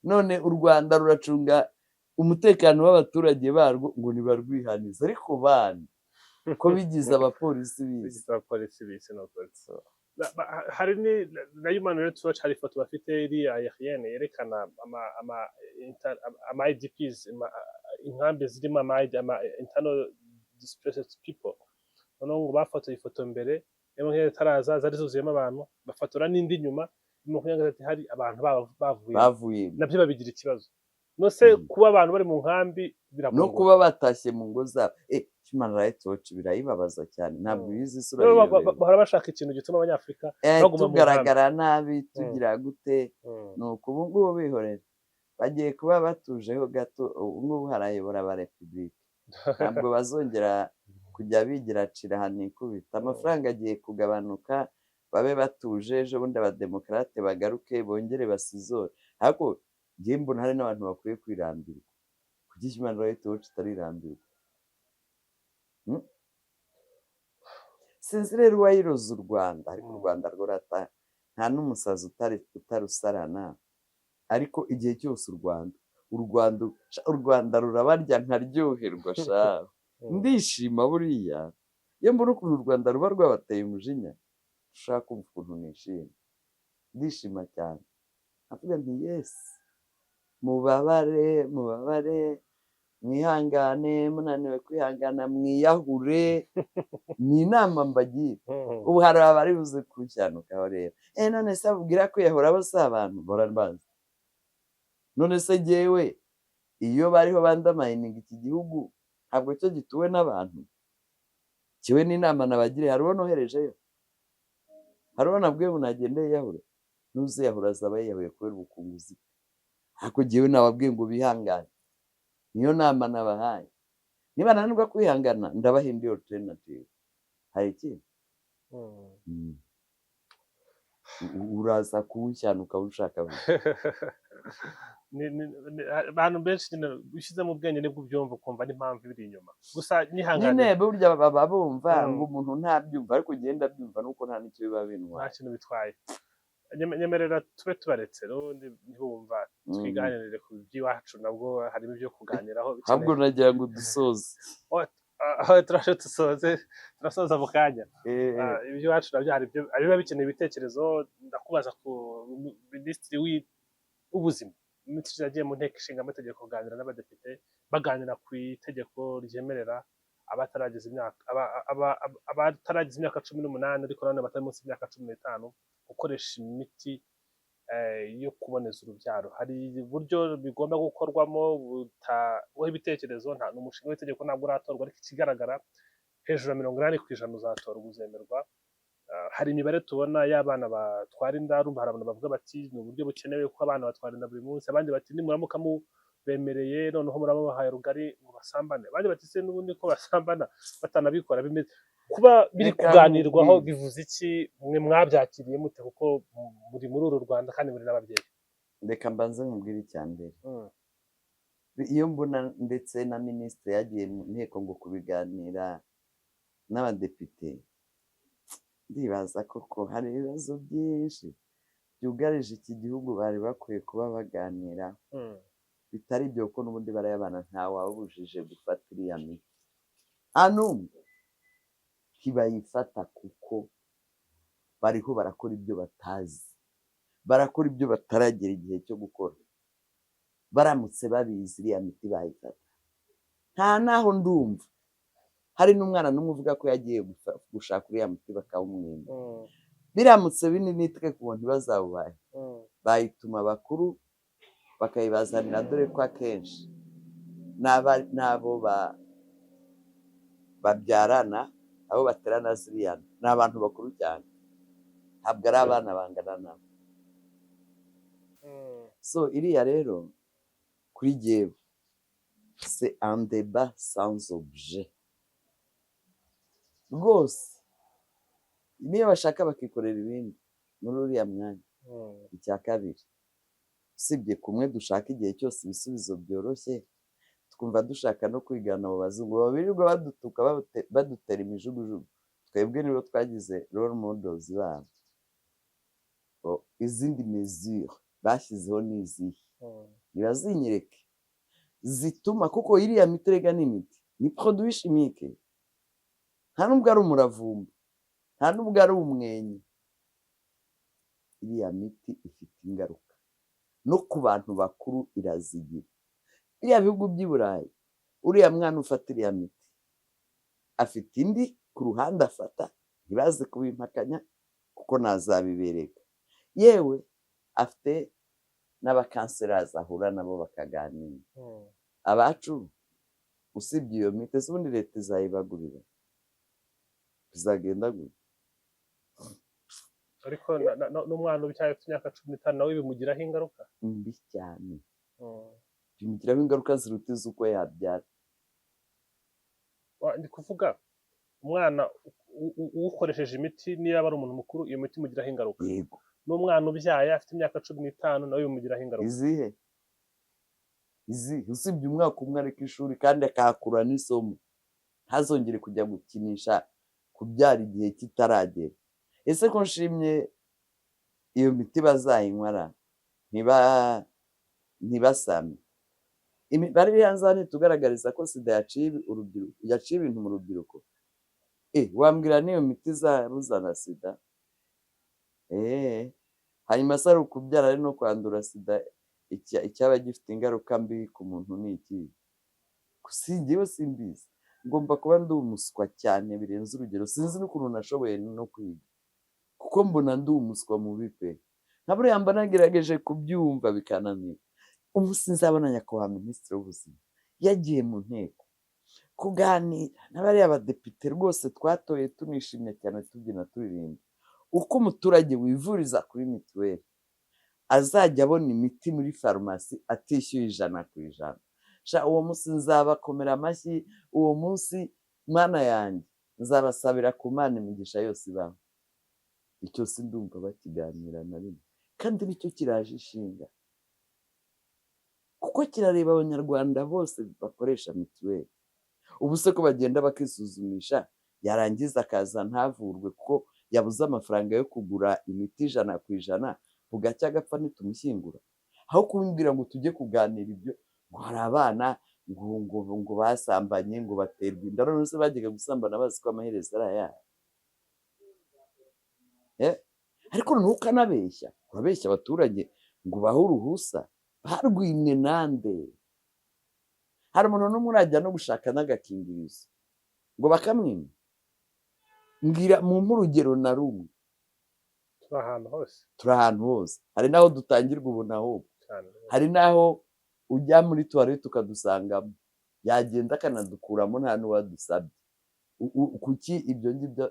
A: None u Rwanda ruracunga umutekano w'abaturage barwo, ngo ntibarwihanize. Ariko bana ko bigize abapolisi b'isi.
B: Bigize abapolisi b'isi, ni ukuri. Hari na Human Rights Watch, hari ifoto bafite iri aérienne yerekana ama IDPs, inkambi zirimo ama internal displaced people. Noneho ngo bafotoye ifoto mbere ya makumyabiri itaraza, zari zuzuyemo abantu, bafotora n'indi nyuma ya 23 hari abantu bavuye.
A: Bavuye.
B: Nabyo babigira ikibazo. No se kuba abantu bari mu nkambi
A: No
B: birakungura?
A: kuba batashye mu ngo zabo. Human Rights Watch birayibabaza cyane, ntabwo ibizi isura
B: Rero
A: yiyoberwa.
B: Bahora bashaka ikintu gituma Abanyafurika baguma mu nkambi.
A: Tugaragara nabi, tugira gute? Ni uku. Ubu ngubu bihorera, bagiye kuba batujeho gato. Ubu ngubu harayobora aba repubulika, ntabwo bazongera kujya bigira cira ahantu ikubita. Amafaranga agiye kugabanuka, babe batuje. Ejo bundi abademokarate bagaruke, bongere basizore. Ariko njyewe mbona hari n'abantu bakwiye kwirambirwa kugira Kuki Human Rights Watch itarirambirwa? Sinzi rero uwayiroze u Rwanda, ariko u Rwanda rwo rata nta n'umusazi utarusarana. Ariko igihe cyose u Rwanda rurabarya nkaryoherwa sha. Ndishima buriya iyo mbona ukuntu u Rwanda ruba rwabateye umujinya. Ushaka kumva ukuntu nishima? Ndishima cyane, nkavuga nti: "Yes, mubabare, mubabare, mwihangane, munaniwe kwihangana mwiyahure." Ni inama mbagira. Ubu hari abari buze kushyanukaho rero: "None se abubwira kwiyahura bo si abantu?" Bazi none se jyewe iyo bariho bandamayininga iki gihugu, ntabwo cyo gituwe n'abantu? Kiwe n'inama nabagiriye, hari uwo noherejeyo? Hari uwo nabwiye ngo nagende yiyahure? N'uziyahura azaba yiyahuye kubera ubukunguzi bwe. Ariko jyewe nababwiye ngo bihangane, niyo nama nabahaye. Niba nanirwa kwihangana, ndabaha indi alternative. Hari ikindi? Uraza kuwushyanuka ushaka.
B: Abantu benshi nyine ushyizemo ubwenge nibwo ubyumva, ukumva n'impamvu ibiri inyuma. Gusa nyihangane.
A: Nyine burya baba bumva ngo umuntu ntabyumva, ariko ugenda abyumva nuko nta n'icyo biba
B: nta
A: bintwaye.
B: Kintu bitwaye. Nyemerera tube tubaretse, n'ubundi ntibumva. Twiganirire ku by'iwacu, nabwo harimo ibyo kuganiraho
A: Ahubwo
B: bikeneye.
A: nagira ngo dusoze.
B: Aho turaje dusoze, turasoza mu kanya. Iby'iwacu nabyo hari ibyo hari biba bikeneye ibitekerezo. Ndakubaza ku minisitiri w'ubuzima. Minisitiri yagiye mu Nteko Ishinga Amategeko kuganira n'abadepite, baganira ku itegeko ryemerera abataragize imyaka 18, ariko nanone batari munsi y'imyaka 15, gukoresha imiti yo kuboneza urubyaro. Hari uburyo bigomba gukorwamo butaweho ibitekerezo. Nta ni umushinga w'itegeko, ntabwo uratorwa, ariko ikigaragara hejuru ya 80% uzatorwa, uzemerwa. Hari imibare tubona y'abana batwara inda. Urumva hari abantu bavuga bati ni uburyo bukenewe kuko abana batwara inda buri munsi. Abandi bati nimuramuka mubemereye noneho murababahaye rugari ngo basambane. Abandi bati se n'ubundi ko basambana batanabikora? Bimeze kuba biri
A: Reka
B: kuganirwaho
A: nkubwire.
B: bivuze iki? Mwe mwabyakiriye mute, kuko muri uru Rwanda kandi muri n'ababyeyi?
A: Reka mbanze nkubwire icya mbere. Iyo mbona ndetse na minisitiri yagiye mu nteko ngo kubiganira n'abadepite, ndibaza koko hari ibibazo byinshi byugarije iki gihugu bari bakwiye kuba baganiraho bitari ibyo, kuko n'ubundi barayabana, ntawabujije gufata iriya miti, nta n'umwe. Ntibayifata kuko bariho barakora ibyo batazi, barakora ibyo bataragera igihe cyo gukora. Baramutse babizi, iriya miti bayifata? Nta naho ndumva hari n'umwana n'umwe uvuga ko yagiye gushaka uriya muti bakawumwima. Biramutse binini ku buntu ntibazawubahe, bayituma abakuru bakayibazanira, dore ko akenshi n'abo babyarana, abo baterana ziriya ni abantu bakuru cyane, ntabwo ari abana bangana nabo. So iriya rero kuri jyewe c'est un débat sans objet rwose. Niyo bashaka bakikorera ibindi muri uriya mwanya. Icya kabiri, usibye kumwe dushaka igihe cyose ibisubizo byoroshye, twumva dushaka no kwigana abo bazungu birirwa badutuka, badutera imijugujugu, twebwe nibo twagize role models babo. Izindi mesure bashyizeho ni izihe? Nibazinyereke zituma, kuko iriya miti erega ni imiti, ni produit chimique, nta nubwo ari umuravumba, nta nubwo ari umwenya. Iriya miti ifite ingaruka no ku bantu bakuru irazigira. Biriya bihugu by'i Burayi, uriya mwana ufata iriya miti afite indi ku ruhande afata, ntibaze kubimpakanya kuko nazabibereka. Yewe, afite n'abakanserazi ahura nabo bakaganira. Abacu, usibye iyo miti ese ubundi leta izayibagurira? Bizagenda gute?
B: Ariko n'umwana ubyaye ufite imyaka 15 nawe bimugiraho ingaruka.
A: Mbi cyane. Bimugiraho ingaruka ziruta iz'uko yabyara.
B: Ndi kuvuga umwana ukoresheje imiti, niyo yaba ari umuntu mukuru, iyo miti imugiraho ingaruka.
A: Yego.
B: N'umwana ubyaye afite imyaka 15 nawe bimugiraho ingaruka.
A: Izihe? Izi usibye umwaka umwe areka ishuri kandi akahakura n'isomo, ntazongere kujya gukinisha kubyara igihe kitaragera. Ese ko nshimye iyo miti bazayinywa ntibasame? Imibare iri hanze hano itugaragariza ko sida yaciye urubyiruko, yaciye ibintu mu rubyiruko. Wambwira n'iyo miti izabuza na sida? Hanyuma se ari ukubyara ari no kwandura sida, icyaba gifite ingaruka mbi ku muntu ni iki? Njyewe simbizi, ngomba kuba ndi umuswa cyane birenze urugero, sinzi n'ukuntu nashoboye no kwiga, kuko mbona ndi umuswa mubi pe. Nka buriya mba nagerageje kubyumva bikananira. Umunsi nzabona nyakubahwa minisitiri w'ubuzima yagiye mu nteko kuganira n'abariya badepite rwose twatoye tunishimye cyane tubyina turirimba, uko umuturage wivuriza kuri mituweli azajya abona imiti muri farumasi atishyuye 100%. Sha uwo munsi nzabakomera amashyi, uwo munsi Mana yanjye nzabasabira ku Mana imigisha yose ibaho. Icyo si ndumva bakiganira na rimwe, kandi nicyo kiraje ishinga, kuko kirareba abanyarwanda bose bakoresha mituweli. Ubu se ko bagenda bakisuzumisha, yarangiza akaza ntavurwe kuko yabuze amafaranga yo kugura imiti 100%, bugacya agapfa ntitumushyingura. Aho kumbwira ngo tujye kuganira ibyo, ngo hari abana ngo basambanye ngo baterwa inda, none se bajyaga gusambana bazi ko amaherezo ari ayahe? Ariko ntukanabeshya, urabeshya abaturage ngo ubahe uruhusa, barwimwe nande? Hari umuntu n'umwe urajya no gushaka n'agakingirizo ngo bakamwima? Mbwira mumpe urugero na rumwe.
B: Turi ahantu hose.
A: Turi ahantu hose, hari n'aho dutangirwa ubu ahubwo, hari n'aho ujya muri tuwarete ukadusangamo, yagenda akanadukuramo nta n'uwadusabye. Kuki ibyo ngibyo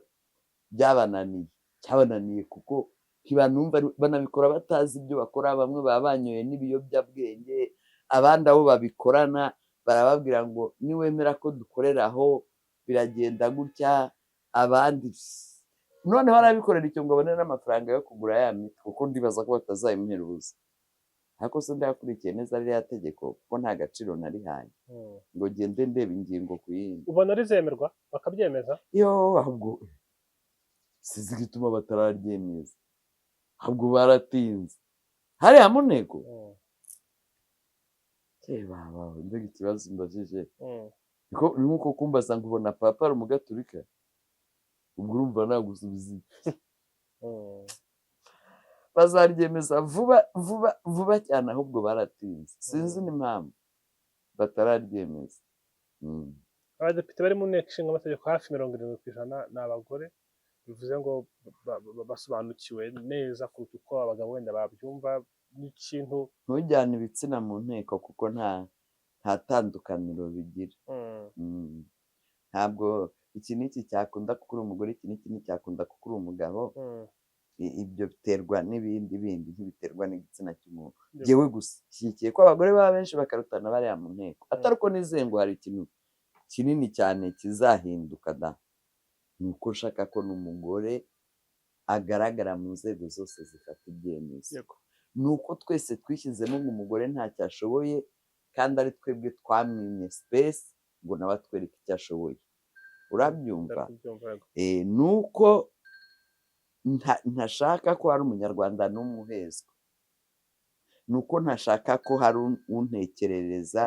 A: byabananiye? Cyabananiye kuko ntibanumva, banabikora batazi ibyo bakora. Bamwe baba banyoye n'ibiyobyabwenge, abandi abo babikorana barababwira ngo niwemera ko dukorera aho biragenda gutya, abandi noneho arabikorera icyo ngo abone n'amafaranga yo kugura ya miti, kuko ndibaza ko batazayimuhera ubusa. Ariko se ndayakurikiye neza ririya tegeko, kuko nta gaciro narihaye ngo ngende ndeba ingingo ku yindi.
B: Ubona rizemerwa bakabyemeza?
A: Yo, ahubwo sinzi igituma batararyemeza, ahubwo baratinze hariya mu nteko. Baba, mbega ikibazo mbajije! Ni nkuko kumbaza ngo ubona papa ari umugaturika, ubwo urumva nagusubiza iki? Bazaryemeza vuba vuba vuba cyane, ahubwo baratinze, sinzi n'impamvu batararyemeza.
B: Abadepite bari mu nteko ishinga amategeko hafi 70% ni abagore, bivuze ngo basobanukiwe neza kuruta uko abagabo wenda babyumva n'ikintu.
A: Ntujyane ibitsina mu nteko kuko nta tandukaniro bigira. Ntabwo iki n'iki cyakunda kuko uri umugore, iki n'iki nticyakunda kuko uri umugabo. Ibyo biterwa n'ibindi bindi, ntibiterwa n'igitsina cy'umuntu. Njyewe gusa nshyigikiye ko abagore baba benshi bakarutana bariya mu nteko, atari uko nizeye ngo hari ikintu kinini cyane kizahinduka da, ni uko nshaka ko n'umugore agaragara mu nzego zose zifata ibyemezo. Ni uko twese twishyizemo ngo umugore ntacyo ashoboye, kandi ari twebwe twamwimye space ngo nawe atwereke icyo ashoboye. Urabyumva?
B: Ndakubyumva, yego.
A: Ni uko ntashaka ko hari umunyarwanda n'umwe uhezwa, ni uko ntashaka ko hari untekerereza,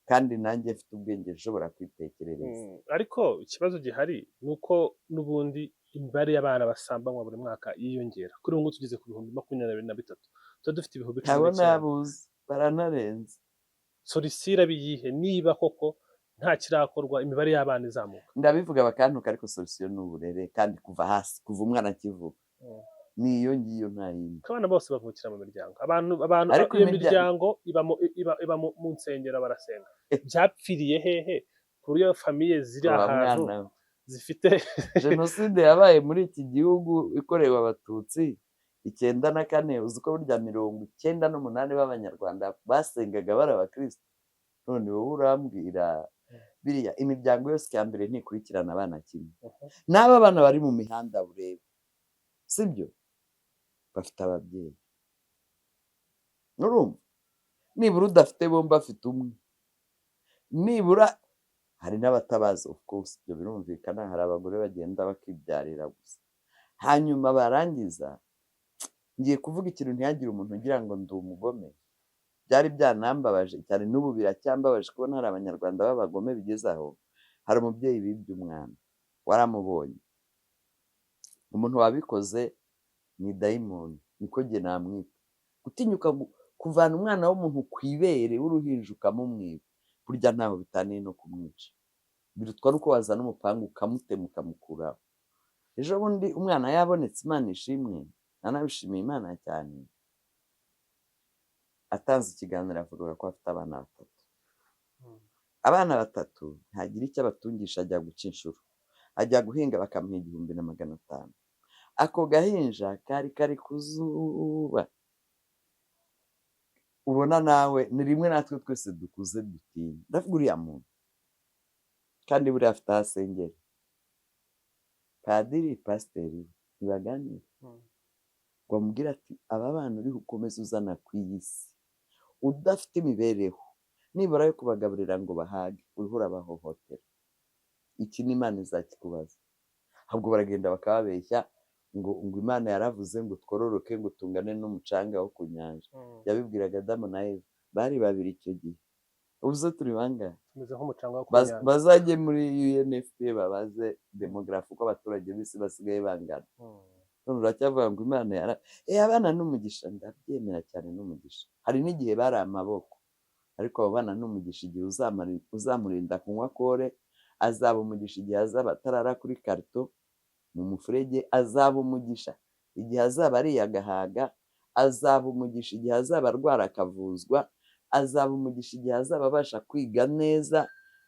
A: kandi nanjye mfite ubwenge nshobora kwitekerereza.
B: Ariko ikibazo gihari ni uko n'ubundi imibare y'abana basambanywa buri mwaka yiyongera. Kuri ubu ngubu tugeze ku 23,000, tuba dufite ibihumbi cumi
A: Abo
B: n'icyenda.
A: Nabuze baranarenze.
B: Solution iraba iyihe niba koko nta kirakorwa, imibare y'abana izamuka?
A: Ndabivuga bakantuka, ariko solution ni uburere, kandi kuva hasi, kuva umwana akivuka. Ni iyo ngiyo, nta yindi.
B: Ko abana bose bavukira mu miryango, abantu
A: Ariko
B: iyo miryango iba mu nsengero, barasenga, byapfiriye hehe ku buryo famille ziri
A: Wa
B: ahantu
A: mwana we.
B: zifite
A: Jenoside yabaye muri iki gihugu ikorewe abatutsi 94, uzi ko burya 98 b'abanyarwanda basengaga bari abakristo? None wowe urambwira biriya, imiryango yose ya mbere ntikurikirana abana kimwe. N'aba bana bari mu mihanda burebe sibyo, bafite ababyeyi, nurumva Nibura udafite bombi afite umwe, nibura hari n'abatabazi, of course ibyo birumvikana, hari abagore bagenda bakibyarira gusa. Hanyuma barangiza, ngiye kuvuga ikintu ntihagire umuntu ugira ngo ndi umugome, byari byanambabaje cyane, n'ubu biracyambabaje kubona hari abanyarwanda b'abagome bigeze aho. Hari umubyeyi bibye umwana, waramubonye, umuntu wabikoze ni dayimoni, niko jye namwita. Gutinyuka kuvana umwana w'umuntu ku ibere w'uruhinja ukamumwiba, burya ntaho bitaniye no kumwica. Birutwa nuko wazana umupanga ukamutema ukamukuraho. Ejo bundi umwana yabonetse, Imana ishimwe, nanabishimiye Imana cyane. Atanze ikiganiro avuga ko afite abana batatu. Abana batatu ntagira icyo abatungisha, ajya guca inshuro, ajya guhinga bakamuha 1500. Ako gahinja kari kari ku zuba, ubona nawe ni rimwe natwe twese dukuze dutinya. Ndavuga uriya muntu kandi buriya afite aho asengera, padiri, pasiteri ntibaganira ngo amubwire ati aba bana uri ukomeze uzana ku iyi si udafite imibereho nibura yo kubagaburira ngo bahage, uriho urabahohotera, iki ni Imana izakikubaza. Ahubwo baragenda bakababeshya ngo Imana yaravuze ngo twororoke ngo tungane n'umucanga wo ku nyanja. Yabibwiraga Adamu na Eva, bari babiri icyo gihe, ubu se turi bangahe?
B: Tumeze nk'umucanga wo ku nyanja.
A: Bazajye muri UNFPA babaze demogarafi uko abaturage b'isi basigaye bangana. None uracyavuga ngo Imana yara abana n'umugisha, ndabyemera cyane n'umugisha. Hari n'igihe bari amaboko, ariko abo bana n'umugisha igihe uzamurinda kunywa kore, azaba umugisha igihe azaba atarara kuri karito mu mufurege, azaba umugisha igihe azaba ariye agahaga, azaba umugisha igihe azaba arwara akavuzwa, azaba umugisha igihe azaba abasha kwiga neza,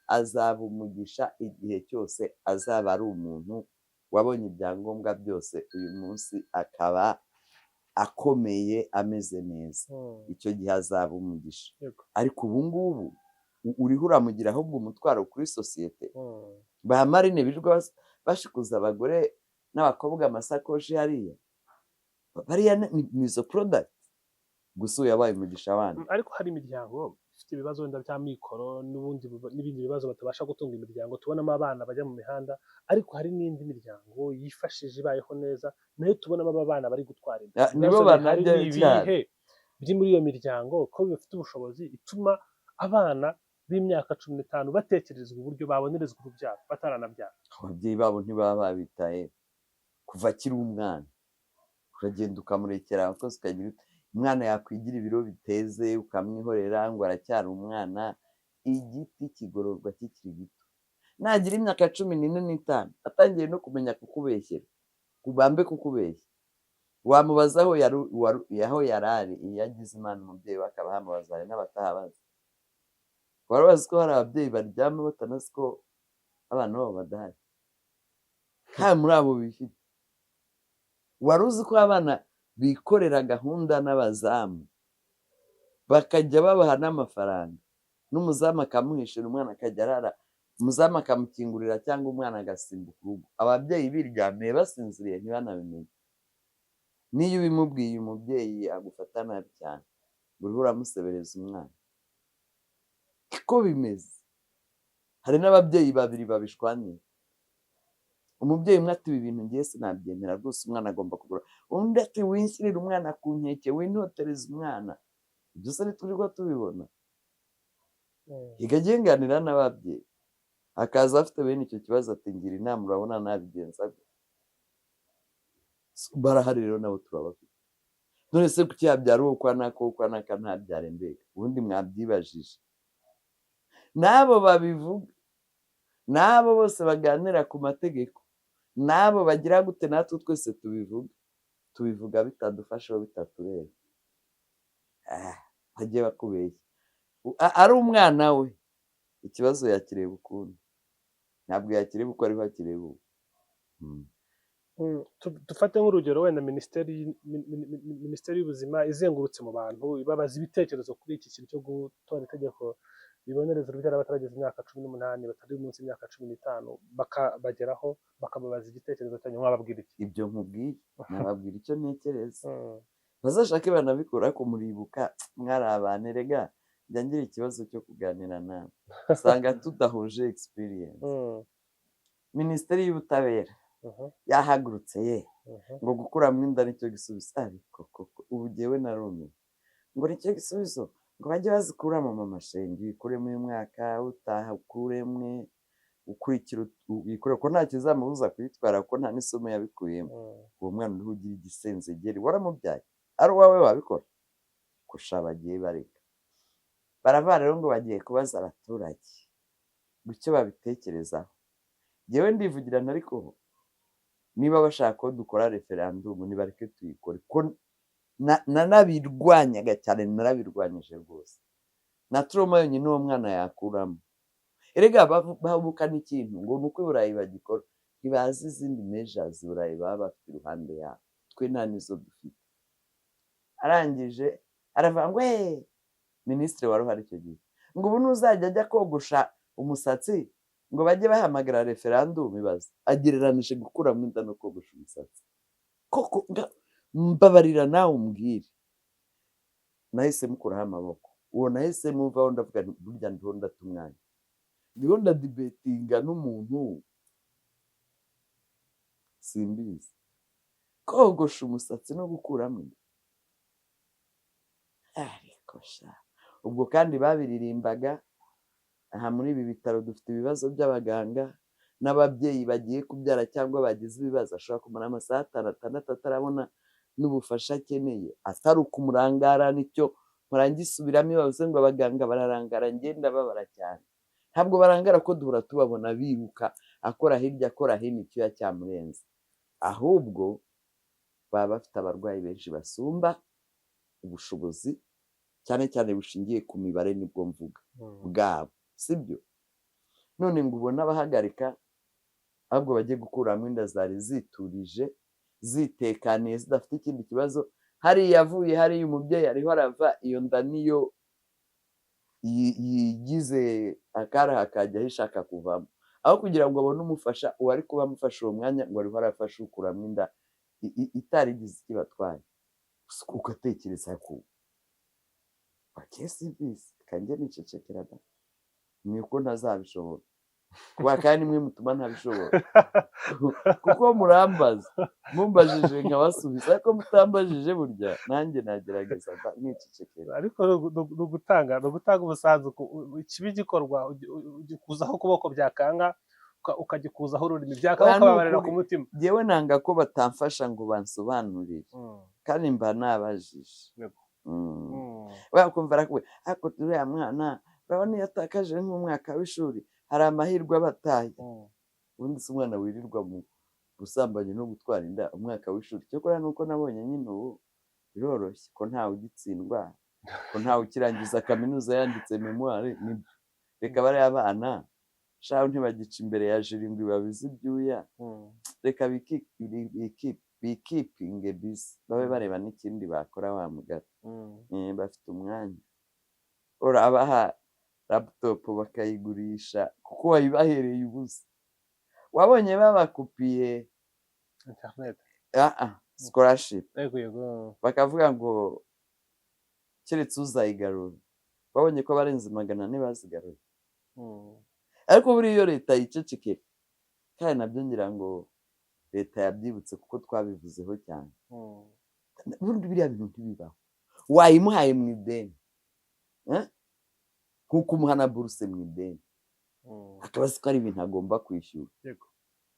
A: azaba umugisha igihe cyose azaba ari umuntu wabonye ibyangombwa byose uyu munsi akaba akomeye ameze neza. Icyo gihe azaba umugisha. Ariko ubu ngubu uriho uramugira ahubwo umutwaro kuri sosiyete. Ba marine birirwa bashikuza abagore n'abakobwa amasakoshi hariya, bariya ni izo product gusa uyu yabaye umugisha wandi.
B: Ariko hari imiryango ifite ibibazo wenda bya mikoro n'ibindi bibazo batabasha gutunga imiryango, tubonamo abana bajya mu mihanda, ariko hari n'indi miryango yifashije ibayeho neza nayo tubonamo aba bana bari gutwara inda.
A: Nibo banajyayo cyane.
B: Biri muri iyo miryango ko bafite ubushobozi ituma abana b'imyaka 15 batekerezwa uburyo babonerezwa urubyaro bataranabyara.
A: Ababyeyi babo ntibaba babitaye kuva akiri umwana, uragenda ukamurekera abakozi ukagira ute, umwana yakwigira ibiro biteze ukamwihorera ngo aracyari umwana. Igiti kigororwa kikiri gito, nagira imyaka 14 n'itanu atangiye no kumenya kukubeshyera, kubambe kukubeshya, wamubaza aho yari ari, iyo agize Imana umubyeyi we akaba ahamubaza, hari n'abatahabaza. Wari bazi ko hari ababyeyi baryama batanazi ko abana babo badahari, kandi muri abo bifite. Wari uzi ko abana bikorera gahunda n'abazamu bakajya babaha n'amafaranga, n'umuzamu akamuhishira umwana akajya arara, umuzamu akamukingurira cyangwa umwana agasimbuka urugo, ababyeyi biryamiye basinziriye ntibanabimenye. N'iyo ubimubwiye umubyeyi agufata nabi cyane, uriho uramusebereza umwana. Ko bimeze. Hari n'ababyeyi babiri babishwanira, umubyeyi umwe ati ibi bintu ngiye sinabyemera rwose, umwana agomba kugura, undi ati winshyirire umwana ku nkeke, wintotereze umwana. Ibyo se ntiturirwa tubibona? Ikagenganira n'ababyeyi, akaza afite bene icyo kibazo ati ngira inama, urabona nabigenza gute? Barahari rero nabo turabafite. None se kuki yabyara uwo kwa naka, uwo kwa naka ntabyare mbega? Ubundi mwabyibajije. N'abo babivuga, n'abo bose baganira ku mategeko, n'abo bagira gute, natwe twese tubivuga, tubivuga bitadufasheho bitatureba. Bagiye bakubeshya. Ari umwana we, ikibazo yakireba ukundi, ntabwo yakireba uko ariho akireba ubu.
B: Dufate nk'urugero wenda minisiteri y'ubuzima izengurutse mu bantu ibabaza ibitekerezo kuri iki kintu cyo gutora itegeko ribonereza urubyaro batarageza imyaka 18, batari munsi y'imyaka 15, bakabageraho bakababaza igitekerezo cyanyu, mwababwira iki?
A: Ibyo nkubwiye nababwira icyo ntekereza. Bazashake banabikora, ariko muribuka mwari abantu, erega njya ngira ikibazo cyo kuganira nawe, usanga tudahuje experience. Minisiteri y'Ubutabera yahagurutse ye ngo gukuramo inda nicyo gisubizo. Ariko koko ubu jyewe narumiwe, ngo nicyo gisubizo, ngo bajye bazikuramo. Mama shenge, uyikuremo uyu mwaka, utaha ukuremwe, ukurikira uyikure, ko nta kizamubuza kuyitwara, kuko nta n'isomo yabikuyemo. Uwo mwana uriho ugira igisenzegeri, waramubyaye, ari uwawe wabikora? Kusha bagiye bareka barava rero ngo bagiye kubaza abaturage ngo icyo babitekerezaho. Njyewe ndivugirana, ariko niba bashaka ko dukora referandumu, nibareke tuyikore, ko nanabirwanyaga cyane, narabirwanyije rwose. Na trauma yonyine uwo mwana yakuramo. Erega bahubukana ikintu ngo ni uko i Burayi bagikora, ntibazi izindi measures i Burayi baba bafite iruhande yabo, twe nta nizo dufite. Arangije aravuga ngo "Eee!" Minisitiri wari uhari icyo gihe ngo ubu nuzajya ajya kogosha umusatsi ngo bajye bahamagara referandumu. Ibaze, agereranije gukuramo inda no kogosha umusatsi koko! Mbabarira nawe umbwire. Nahise mukuraho amaboko uwo, nahise muvaho, ndavuga nti burya ndiho ndata umwanya, ndiho ndadebatinga n'umuntu simbizi. Kogosha umusatsi no gukuramo inda, ariko sha ubwo kandi babiririmbaga aha muri ibi bitaro dufite ibibazo by'abaganga n'ababyeyi bagiye kubyara cyangwa bagize ibibazo, ashobora kumara amasaha 5, 6 atarabona n'ubufasha akeneye, atari ukumurangara. Nicyo mpora ngisubiramo, iyo bavuze ngo abaganga bararangara, ngenda babara cyane. Ntabwo barangara, ko duhora tubabona biruka, akora hirya, akora hino, icyuya cyamurenze. Ahubwo baba bafite abarwayi benshi basumba ubushobozi, cyane cyane bushingiye ku mibare, nibwo mvuga bwabo, sibyo? None ngo ubone abahagarika, ahubwo bajye gukuramo inda zari ziturije, zitekaniye, zidafite ikindi kibazo. Hariya avuye hariya, umubyeyi ariho arava, iyo nda niyo yigize akaraha akajya aho ishaka kuvamo, aho kugira ngo abone umufasha, uwari kuba amufasha uwo mwanya ngo ariho arafasha ukuramo inda itarigize icyo ibatwaye. Ugatekereza ko wagiye, simbizi, kanjye nicecekera da, ni uko ntazabishobora kuba, kandi nimwe mutuma ntabishobora, kuko murambaza, mumbajije nkabasubiza, ariko mutambajije burya nanjye nagerageza nkicecekera.
B: Ariko ni ugutanga umusanzu ikibi gikorwa, ugikuzaho ukuboko, byakanga ukagikuzaho ururimi, byakanga
A: Oya, ni
B: ukababarira
A: ukuri.
B: ku mutima.
A: Njyewe nanga ko batamfasha ngo bansobanurire, kandi mba nabajije. Wakumva arakubwira, ariko uriya mwana urabona iyo atakaje nk'umwaka w'ishuri hari amahirwe aba ataye. Ubundi se umwana wirirwa mu busambanyi no gutwara inda, umwaka w'ishuri? Cyakora ni uko nabonye nyine ubu biroroshye, ko ntawe ugitsindwa, ko ntawe ukirangiza kaminuza yanditse mémoire. Nibyo, reka bariya bana shahu ntibagica imbere ya jury ngo ibabize ibyuya. Reka bikeepinge busy, babe bareba n'ikindi bakora wa mugari. Bafite umwanya, urabaha laptop bakayigurisha kuko wayibahereye ubusa. Wabonye babakupiye
B: Internet.
A: Scholarship.
B: Yego yego.
A: Bakavuga ngo keretse uzayigarura. Wabonye ko abarenze 400 bazigaruye. Ariko buriya iyo leta yicecekera, kandi nabyo ngira ngo leta yabyibutse kuko twabivuzeho cyane. Ubundi biriya bintu ntibibaho. Wayimuhaye mu ideni, eh? Nk'uko umuha na buruse mu ideni, akaba azi ko ari ibintu agomba kwishyura.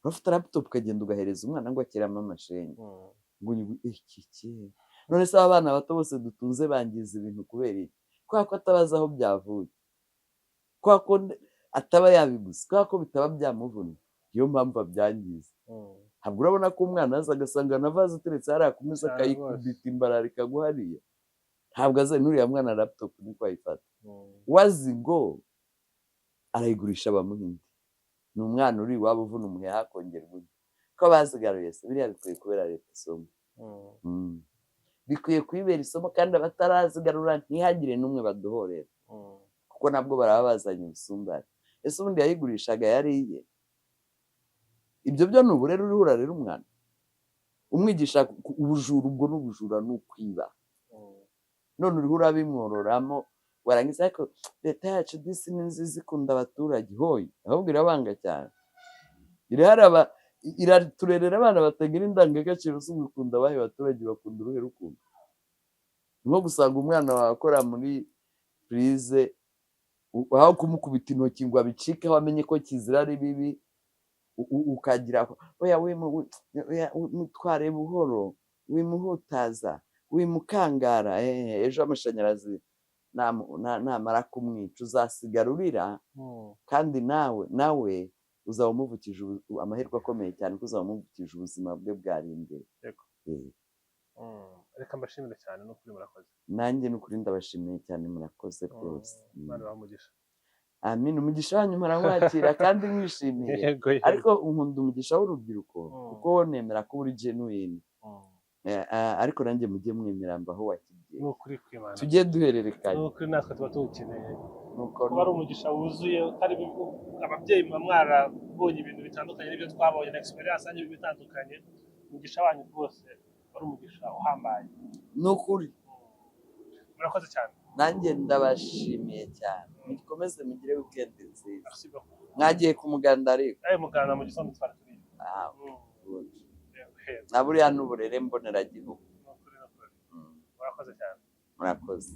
A: Urafite laptop ukagenda ugahereza umwana ngo akiramo amashenge, ngo iki ki? None se aba bana bato bose dutunze bangiza ibintu kubera iki? Kubera ko atabazi aho byavuye, kubera ko ataba yabiguze, kubera ko bitaba byamuvuna, niyo mpamvu abyangiza. Ntabwo urabona ko umwana aza agasanga na vase iteretse hariya ku meza,
B: Cyane
A: akayikubita imbarara ikagwa hariya? Ntabwo azi n'uriya mwana laptop niko ayifata, wazi ngo arayigurisha bamuha indi. Ni umwana uri iwabo uvuna umuheha akongerwa undi. Ko bazigaruye se, biriya bikwiye kubera leta isomo. Bikwiye kuyibera isomo, kandi abatarazigarura ntihagire n'umwe badohorera, kuko nabwo baraba bazanye ubusumbane. Ese ubundi yayigurishaga yari iye? Ibyo byo ni uburere uriho urarera umwana, umwigisha ubujura. Ubwo ni ubujura, ni ukwiba. None uriho urabimwororamo, warangiza, ariko leta yacu disi ni nziza, ikunda abaturage. Hoyi, ahubwo irabanga cyane. Iraharaba, iraturerera abana batagira indangagaciro. Si ugukunda abahe baturage? Bakunda uruhe rukundo? Ni nko gusanga umwana wawe akora muri prise, aho kumukubita intoki ngo abicikeho amenye ko kizira ari bibi, ukagira oya, oya, mutware buhoro, wimuhutaza, wimukangara. Ejo amashanyarazi namara kumwica uzasigara urira. Kandi nawe uzaba umuvukije amahirwe akomeye cyane, ko uzaba umuvukije ubuzima bwe bwari imbere.
B: Reka mbashimire cyane, ni ukuri murakoze.
A: Nanjye ni ukuri ndabashimiye cyane, murakoze rwose.
B: Imana ibahe umugisha.
A: Amin. Umugisha wanyu murawakira kandi mwishimiye.
B: Yego.
A: Ariko nkunda umugisha w'urubyiruko, kuko wo nemera ko uri genuine. Ariko nanjye mujye mwemera mbaho wa kibyeyi.
B: Ni ukuri kw'Imana.
A: Tujye duhererekanya.
B: Ni ukuri, natwe tuba tuwukeneye.
A: Nuko
B: kuba ari umugisha wuzuye utari ababyeyi, muba mwarabonye ibintu bitandukanye n'ibyo twabonye na experience yanyu bitandukanye. Umugisha wanyu rwose wari umugisha uhambaye.
A: Ni ukuri.
B: Murakoze cyane.
A: Nanjye ndabashimiye cyane, mukomeze mugire weekend nziza.
B: Merci beaucoup.
A: Mwagiye ku muganda ariko?
B: Nawe muganda mu gitondo twari turi.
A: Ah, good.
B: Yego.
A: Na buriya n'uburere mboneragihugu.
B: Ni ukuri, ni ukuri. Murakoze cyane.
A: Murakoze.